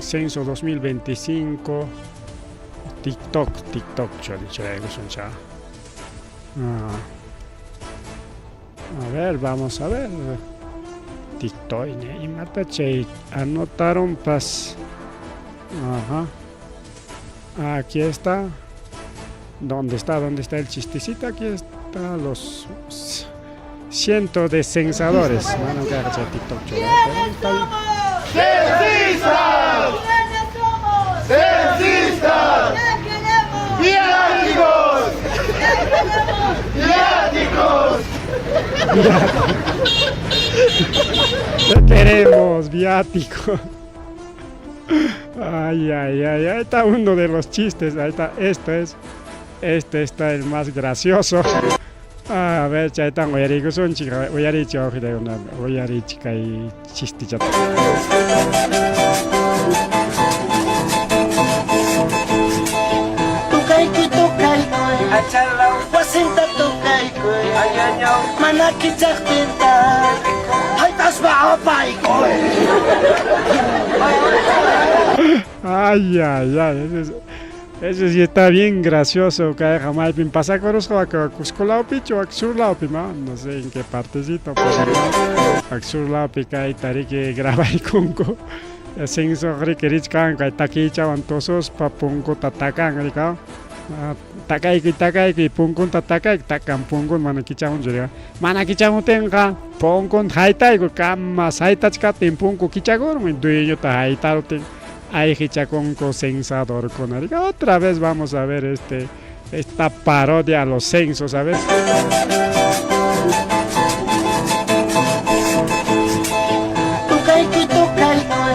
Censo 2025. TikTok, TikTok, churaykusuncha. Ah. A ver, vamos a ver. TikTok, imata chay anotaron pas. Ajá. Aquí está. ¿Dónde está? ¿Dónde está el chistecito? Aquí está los cientos de censadores. Bueno, que haga TikTok, ¿Quiénes somos? ¡Censistas! ¿Quiénes somos? ¡Censistas! ¿Qué queremos? ¡Viáticos! ¿Qué queremos? ¡Viáticos! Te queremos, viático. Ay, ay, ay, ahí está uno de los chistes. Ahí está, esto es, este está el más gracioso. A ver, chaytan uyariykusunchik, uyariychik wawqillaykunata, uyariychik kay chistichata. Tukaykuy, tukaykuy, wasinta tukaykuy, mana kichaqtinta, haytaspa apaykuy. Ay, ay, ay, ese sí está bien gracioso. Kayqa maypim pasakurusqa wak Cusco lawpichu wak sur lawpi ma, no sé en qué partecito, pero wak sur lawpi kayta riki grabaykunku. Censo riki richkan kay takiychawan tususpa punkuta takan rika. Takaykuy takaykuy punkunta takaykuy takan punkun mana kichamunchu rika. Mana kichamutinqa punkunta haytaykuy kamas haytachkaptin punku kichakurun dueñota haytaruptin ayqichakunku censadorkuna rika. Otra vez vamos a ver esta parodia a los censos, a ver. Tukaykuy, tukaykuy,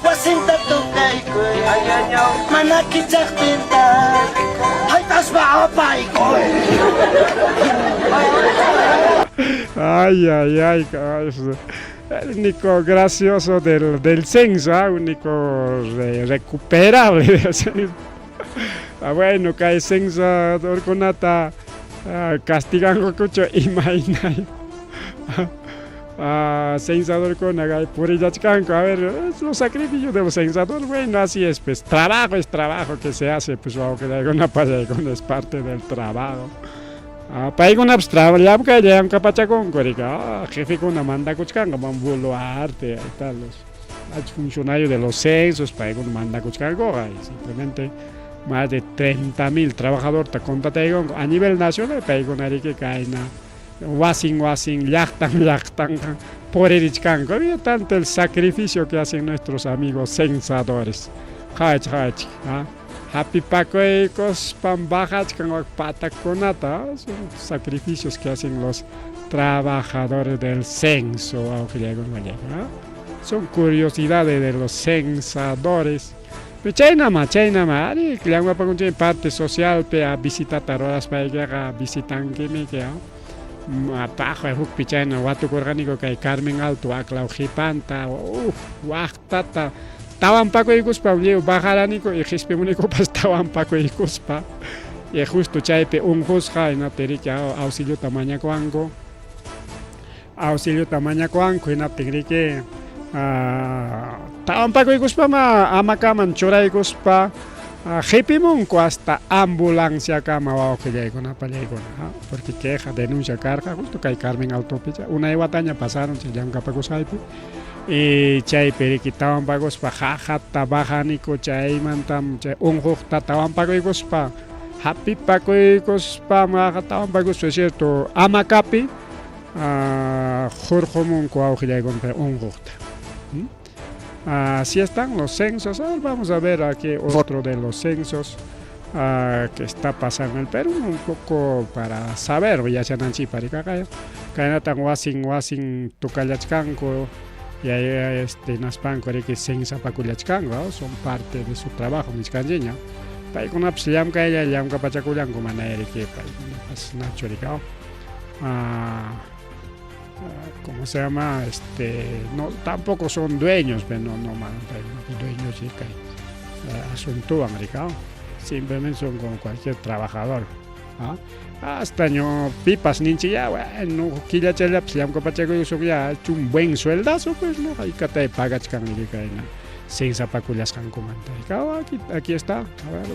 wasinta tukaykuy, mana kichaqtinta, haytaspa apaykuy. Ay, ay, ay, ay, el único gracioso del censo, ¿ah? Único recuperable del censo. Ah, bueno, kay censadorkunata castigankuchu imaynay. Ah, censadorkuna kay purillachkanku, a ver, es los sacrificios de los censadores, bueno, así es, pues, trabajo es trabajo que se hace, pues, wawqillaykuna pallaykuna es parte del trabajo. Ah, paykunapas llamkay llamkapachakunku rika, ah, jefekuna mandakuchkanku, van Boluarte, ahí está, los altos funcionarios de los censos, paykuna mandakuchkankuqa, y simplemente más de 30.000 trabajadores contrataykunku a nivel nacional, paykuna riki kayna wasin wasin llaqtan llaqtan puririchkanku. Había tanto el sacrificio que hacen nuestros amigos censadores. Qhawach, qhawach, ¿ah? Hapipakuykuspan bajachkan wak patakunata, ¿ah? Son sacrificios que hacen los trabajadores del censo, ¿ah? Son curiosidades de los censadores. Pero chaynama, chaynama, ari, llamkapakunchik parte social pe a visitata ruraspaykiqa visitankimi, ¿ah? Paqa hukpi chayna watukurqaniku kay Carmen Alto aklaw qhipanta, uf, waqtata tawanpakuykuspa lliw bajaraniku y qispimunikupas tawanpakuykuspa y justo chaypi unqusqa hinaptin riki auxiliota mañakuwanku, auxiliota mañakuwanku hinaptin riki tawanpakuykuspama amakaman churaykuspa qipimunku hasta ambulanciakama wawqillaykuna pallaykuna, porque queja denuncia karqa justo kay Carmen Altopi unay wataña pasaron chay llamkapakusqaypi y chaypi riki tawanpakuspa qaqata bajaniku chaymantam chay unquqta tawanpakuykuspa hapipakuykuspa tawanpakuspa cierto amakapi hurqumunku wawqillaykuna unquqta. Así están los censos. A ver, vamos a ver aquí otro de los censos que está pasando en el Perú, un poco para saber, yachananchikpa rikaqaya. Kaynatan wasin wasin tukallachkanku y ahí hinaspanku riki censapakullachkanku, son parte de su trabajo nichkanchikña. Paykunapas llamkaylla llamkapachakullanku mana riki paykunapas nachu rika. ¿Cómo se llama? No, tampoco son dueños, pero no, no, man, dueños sí que asunto americano. Simplemente son como cualquier trabajador. ¿Ah? Hasta ño pipas ninchi ya, bueno, killachalla, pues llamkapachakuy ya, hecho un buen sueldazo, pues no, ahí kata pagachkan rika censapakullasqankumanta. Aquí, aquí está, a ver,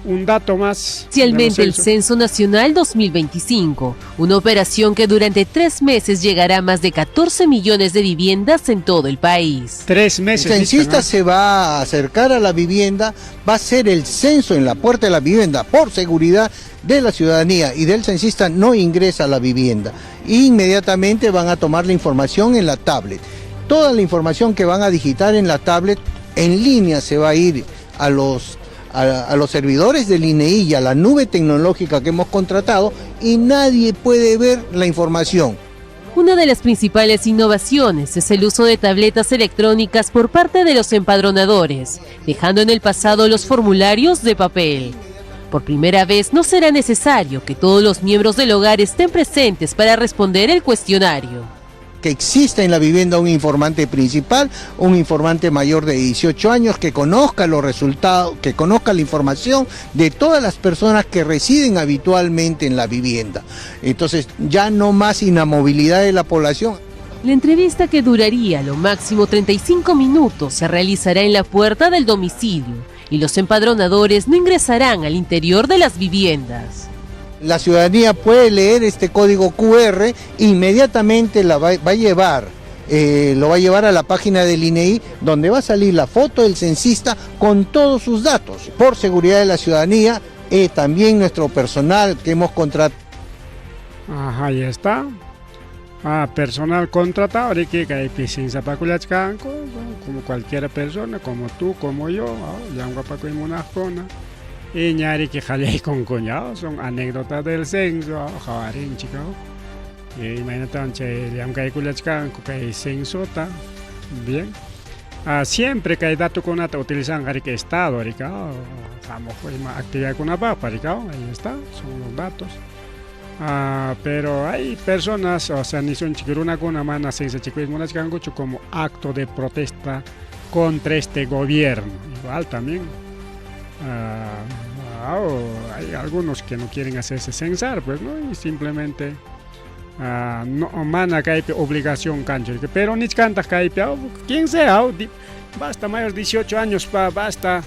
un dato más. Oficialmente el Censo Nacional 2025, una operación que durante 3 meses llegará a más de 14 millones de viviendas en todo el país. 3 meses. El censista ¿no? se va a acercar a la vivienda, va a hacer el censo en la puerta de la vivienda por seguridad de la ciudadanía y del censista no ingresa a la vivienda. Inmediatamente van a tomar la información en la tablet. Toda la información que van a digitar en la tablet en línea se va a ir a los a, los servidores del INEI y a la nube tecnológica que hemos contratado y nadie puede ver la información. Una de las principales innovaciones es el uso de tabletas electrónicas por parte de los empadronadores, dejando en el pasado los formularios de papel. Por primera vez no será necesario que todos los miembros del hogar estén presentes para responder el cuestionario. Que exista en la vivienda un informante principal, un informante mayor de 18 años que conozca los resultados, que conozca la información de todas las personas que residen habitualmente en la vivienda. Entonces, ya no más inamovilidad de la población. La entrevista, que duraría lo máximo 35 minutos, se realizará en la puerta del domicilio y los empadronadores no ingresarán al interior de las viviendas. La ciudadanía puede leer este código QR, inmediatamente la va, va a llevar, lo va a llevar a la página del INEI, donde va a salir la foto del censista con todos sus datos. Por seguridad de la ciudadanía, también nuestro personal que hemos contratado. Ajá, ahí está. Ah, personal contratado, riki kaypi censapakullachkanku, como cualquier persona, como tú, como yo, llamkapakuy munaqkuna. Y ñariki qallaykunkuña, son anécdotas del censo, qawarinchik. Imaynatawan chay llamkaykullachkanku kay censota. Bien. Ah, siempre kay datokunata utilizanqa riki Estado, riki, hamuq ima actividadkunapaqpas, riki, ahí está, son los datos. Ah, pero hay personas, o sea, nisunchik runakuna mana censachikuy munachkankuchu como acto de protesta contra este gobierno. Igual también hay algunos que no quieren hacerse censar, pues, ¿no? Y simplemente no mana kaypi obligación kanchu, pero nichkantaq kaypi, quien sea, basta mayor 18 años, pa, basta.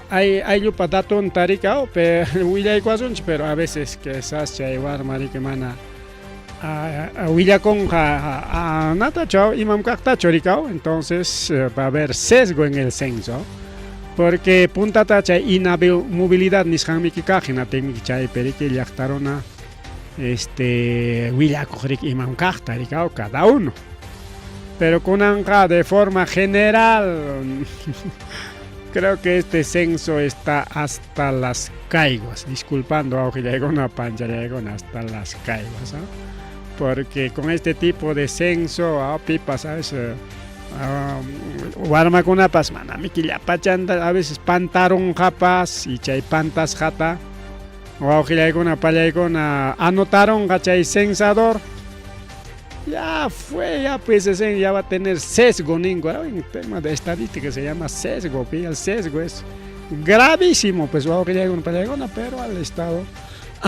Hay ayllupa datonta riki, willaykuwasunchik, pero a veces quizás chay warma riki mana willakunqa natachu imam kaqtachu riki, entonces va a haber sesgo en el censo. Porque puntata chay inamovilidad nisqanmiki kaq, hinaptinmi chaypi riki llaqta runa willakuq riki imam kaqta riki, cada uno. Pero kunanqa de forma general creo que este censo está hasta las caiguas, disculpando wawqillaykuna panchallaykuna, hasta las caiguas, ¿no? Porque con este tipo de censo, pipas, ¿sabes? Warmakunapas manamiki llapachanta a veces pantarunqapas y chay pantasqata wawqillaykuna pallaykuna anotaronqa chay censador. Ya fue, ya pues ese ya va a tener sesgo ninku, en tema de estadística se llama sesgo, el sesgo es gravísimo, pues wawqillaykuna pallaykuna, pero al Estado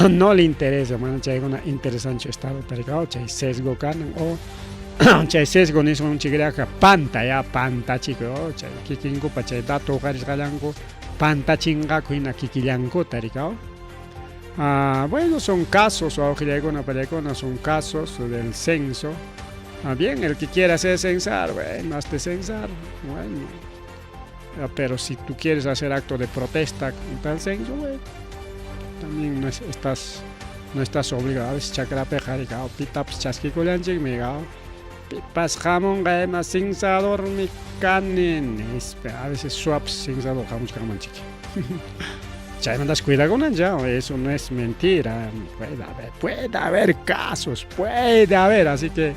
no le interesa, mana chaykuna interesanchu Estado, pero chay sesgo kanan o chay sesgo nisqanchikllaqa panta ya pantachiko, chay kikinkupa chay dato huqarisqallanku pantachinqaku hina kikillankuta riki. Ah, bueno, son casos, wawqillaykuna pallaykuna, son casos del censo. Ah, bien, el que quiera hacer censar, bueno, hazte censar, bueno. Ah, pero si tú quieres hacer acto de protesta contra el censo, bueno, también no estás obligado. A veces chakrapiqa riki, pitapas chaskikullanchikmi, pipas hamunqa ima censadormi kani nispa, a veces suapas censador hamuchkanman chiki. Chaymantas cuidakunanchik, eso no es mentira, puede haber casos, puede haber, así que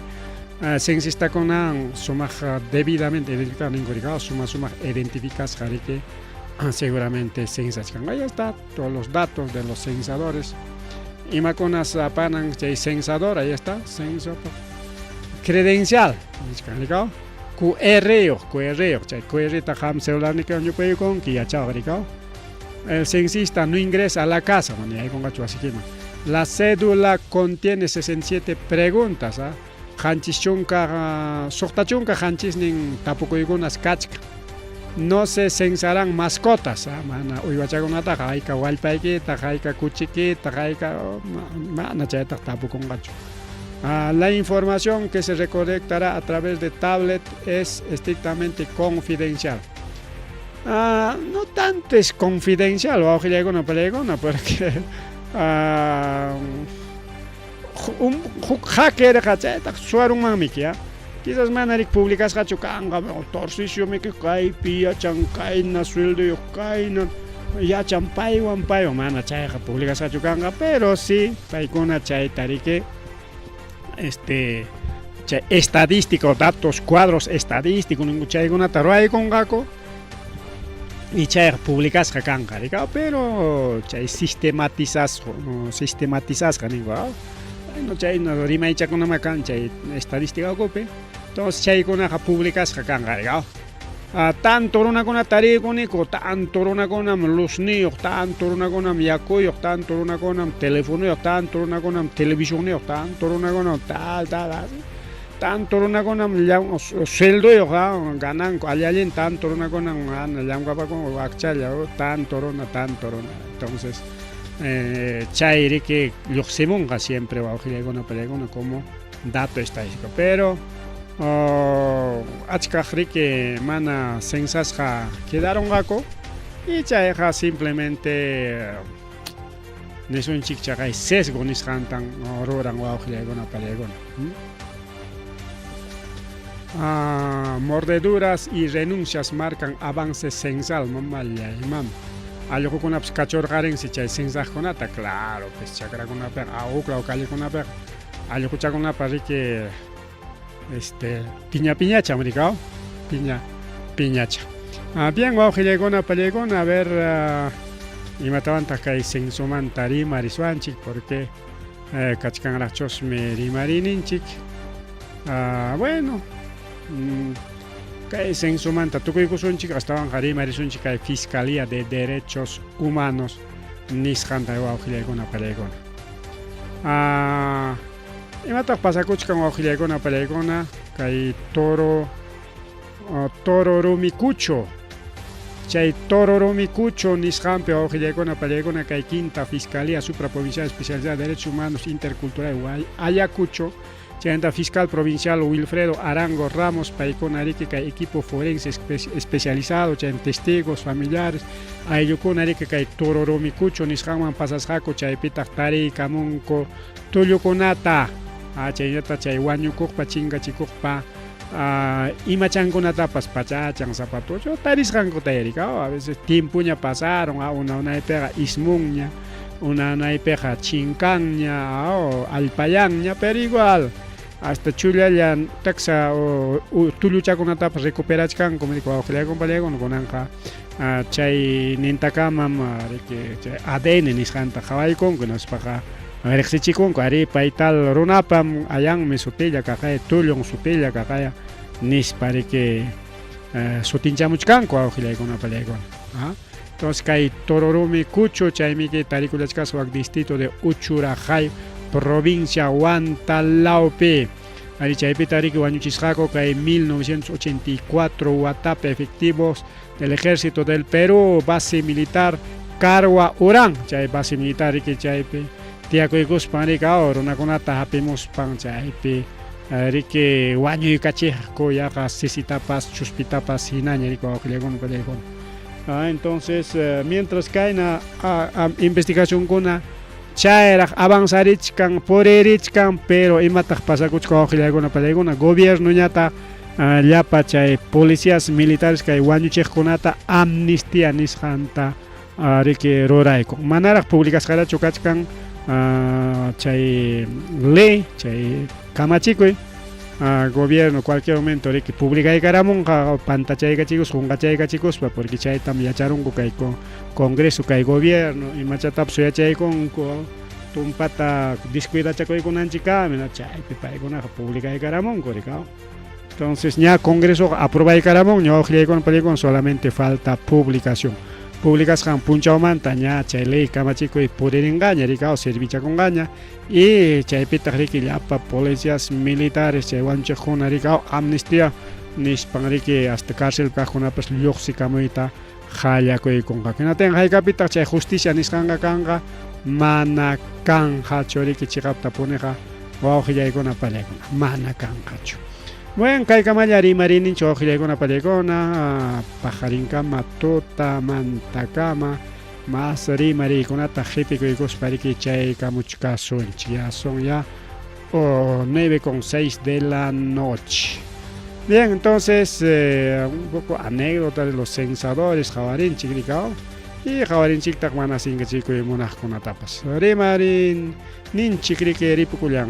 censistakuna sumaq debidamente identificado ninku riki, sumaq sumaq identificasqa riki seguramente censachkan. Ahí está todos los datos de los censadores. Imakunas apanan chay censador, ahí está, censo credencial, nichkan riki, QR, QR, chay QR ta qam celularniykiwan ñupaykunki yachawaq riki. El censista no ingresa a la casa, mana yaykunqachu wasikiman. La cédula contiene 67 preguntas, ¿ah? 70, 67 tapukuykunas kachkan. No se censarán mascotas, ¿ah? Mana uywachakunataqa hayka wallpaykita, hayka kuchikita, hayka mana chaytaqa tapukunqachu. Ah, la información que se recolectará a través de tablet es estrictamente confidencial. Ah, no tanto es confidencial, wawqillaykuna pallaykuna, porque un hacker chaytaqa suwarunmanmiki, ya. Quizás mana riki publicasqachu kanqa, Tarcisiomi kaypi yachan, kayna sueldoyuq, kayna yachan paywan paywan, mana chayqa publicasqachu kanqa, pero sí paykuna chayta riki este chay estadístico, datos, cuadros estadísticos ninku chaykunata ruwaykunqaku y chayqa publicasqa kanqa riki, pero chay sistematizasqa sistematizasqa ninku bueno chayna rimaychakunamá kan chay estadística ukupi entonces chaykunaqa publicasqa kanqa riki. Tanto runakuna tariykuniku, tanto runakunam luzniyuq, tanto runakunam yakuyuq, tanto runakunam telefonuyuq, tanto runakunam televisionniyuq, tanto runakunam tal, tal, así. Tanto runakunam suelduyuq gananku, alli allin tanto runakunam llamkapakunku wakchalla, tanto runa, tanto runa. Entonces, chay riki lluqsimunqa siempre wawqillaykuna, pallaykuna como dato estadístico. Pero achkaq riki mana censasqa quedarunqaku y chayqa simplemente nisunchik chaqay sesgo nisqantan ruran wawqillaykuna, pallaykuna. Mordeduras y renuncias marcan avance censal, mamallay, mam. Allqukunapas kachurqarinsi chay censaqkunata, claro, pues chakrakunapiqa, huklaw callekunapiqa allquchakunapa riki este piña piñacham riki, piña piñacha. Bien, wawqillaykuna, pallaykuna, a ver imatawantaq kay censomanta rimarisuanchik, porque kachkanraqchusmi rimarininchik. Bueno, kay censomanta tukuykusunchik, astawanqa rimarisunchik kay Fiscalía de Derechos Humanos nisqanta wawqillaykuna, pallaykuna. Imataq pasakuchkan wawqillaykuna, pallaykuna kay toro toro rumikucho chay toro rumicucho nisqanpi wawqillaykuna, pallaykuna kay quinta Fiscalía Supraprovincial Especializada de Derechos Humanos Intercultural Ayacucho chaymanta fiscal provincial Wilfredo Arango Ramos paykuna riki kay equipo forense especializado chay testigos familiares ayllukuna riki kay toro rumicucho nisqanman pasasqaku chaypitaq tariykamunku tullukunata chaynata chay wañukuqpa chinkachikuqpa imachankunatapas pachachan zapatocho tarisqankuta riki a veces tiempoña pasaron una unaypiqa ismunña una unaypiqa chinkanña allpayanña pero igual hasta chullalla taksa tulluchakunatapas recuperachkanku riki wawqillaykuna pallaykuna kunanqa chay nintakamam riki chay ADN nisqanta qhawaykunku hinaspaqa riqsichikunku arí pay tal runapam ayanmi sutilla kaqaya tullun sutilla kaqaya nispa riki sutinchamuchkanku wawqillaykuna pallaykuna. Entonces kay Tororumi Cucho chaymiki tarikullachkasqa wak distrito de Uchurajay provincia Huantalawpi. Ari chaypita riki wañuchisqaku kay 1984 watapi efectivos del Ejército del Perú base militar Carwa Urán chay base militar riki chaypi tiyakuykuspan riki runakunata hapimuspan chaypi riki wañuykachiqku yaqa sisitapas chuspitapas hinaña riki wawqillaykuna pallaykuna. Entonces mientras kayna investigacionkuna chayraq avanzarichkan puririchkan pero imataq pasakuchkan wawqillaykuna pallaykuna gobiernoñataq llapa chay policías militares kay wañuchiqkunata amnistía nisqanta riki ruraykun manaraq publicasqarachu kachkan chay ley chay kamachikuy gobierno cualquier momento riki publicaykaramunqa pantachaykachikuspa qunqachaykachikuspa porque chaytam yacharunku kay congreso kay gobierno imachatapas yachaykunku tumpata descuidachakuykunanchikkami chaypi paykunaqa publicaykaramunku riki. Entonces ña congresoqa aprobaykaramunña wawqillaykuna pallaykuna solamente falta publicación. Publicasqan punchawmanta ña chay ley kamachikuy puririnqaña riki servichakunqaña y chaypitaq riki llapa policías militares chay wañuchiqkuna riki amnistía nispan riki hasta cárcel kaqkunapas lluqsikamuyta qallakuykunqa. Hinatinqa haykapitaq chay justicia nisqanqa kanqa mana kanqachu riki chiqaptapuniqa wawqillaykuna pallaykuna mana kanqachu. Bueno, kaykamalla rimarininchik wawqillaykuna pallaykuna paqarinkama tutamantakama mas rimariykunata qhipikuykuspa riki chaykamuchkasunchik. Ya son ya 9:06 de la noche. Bien, entonces, eh, un poco anécdota de los censadores qawarinchik rikaw y qawarinchiktaq mana sinkachikuy munaqkunatapas. Rimarin ninchik riki ripukullan.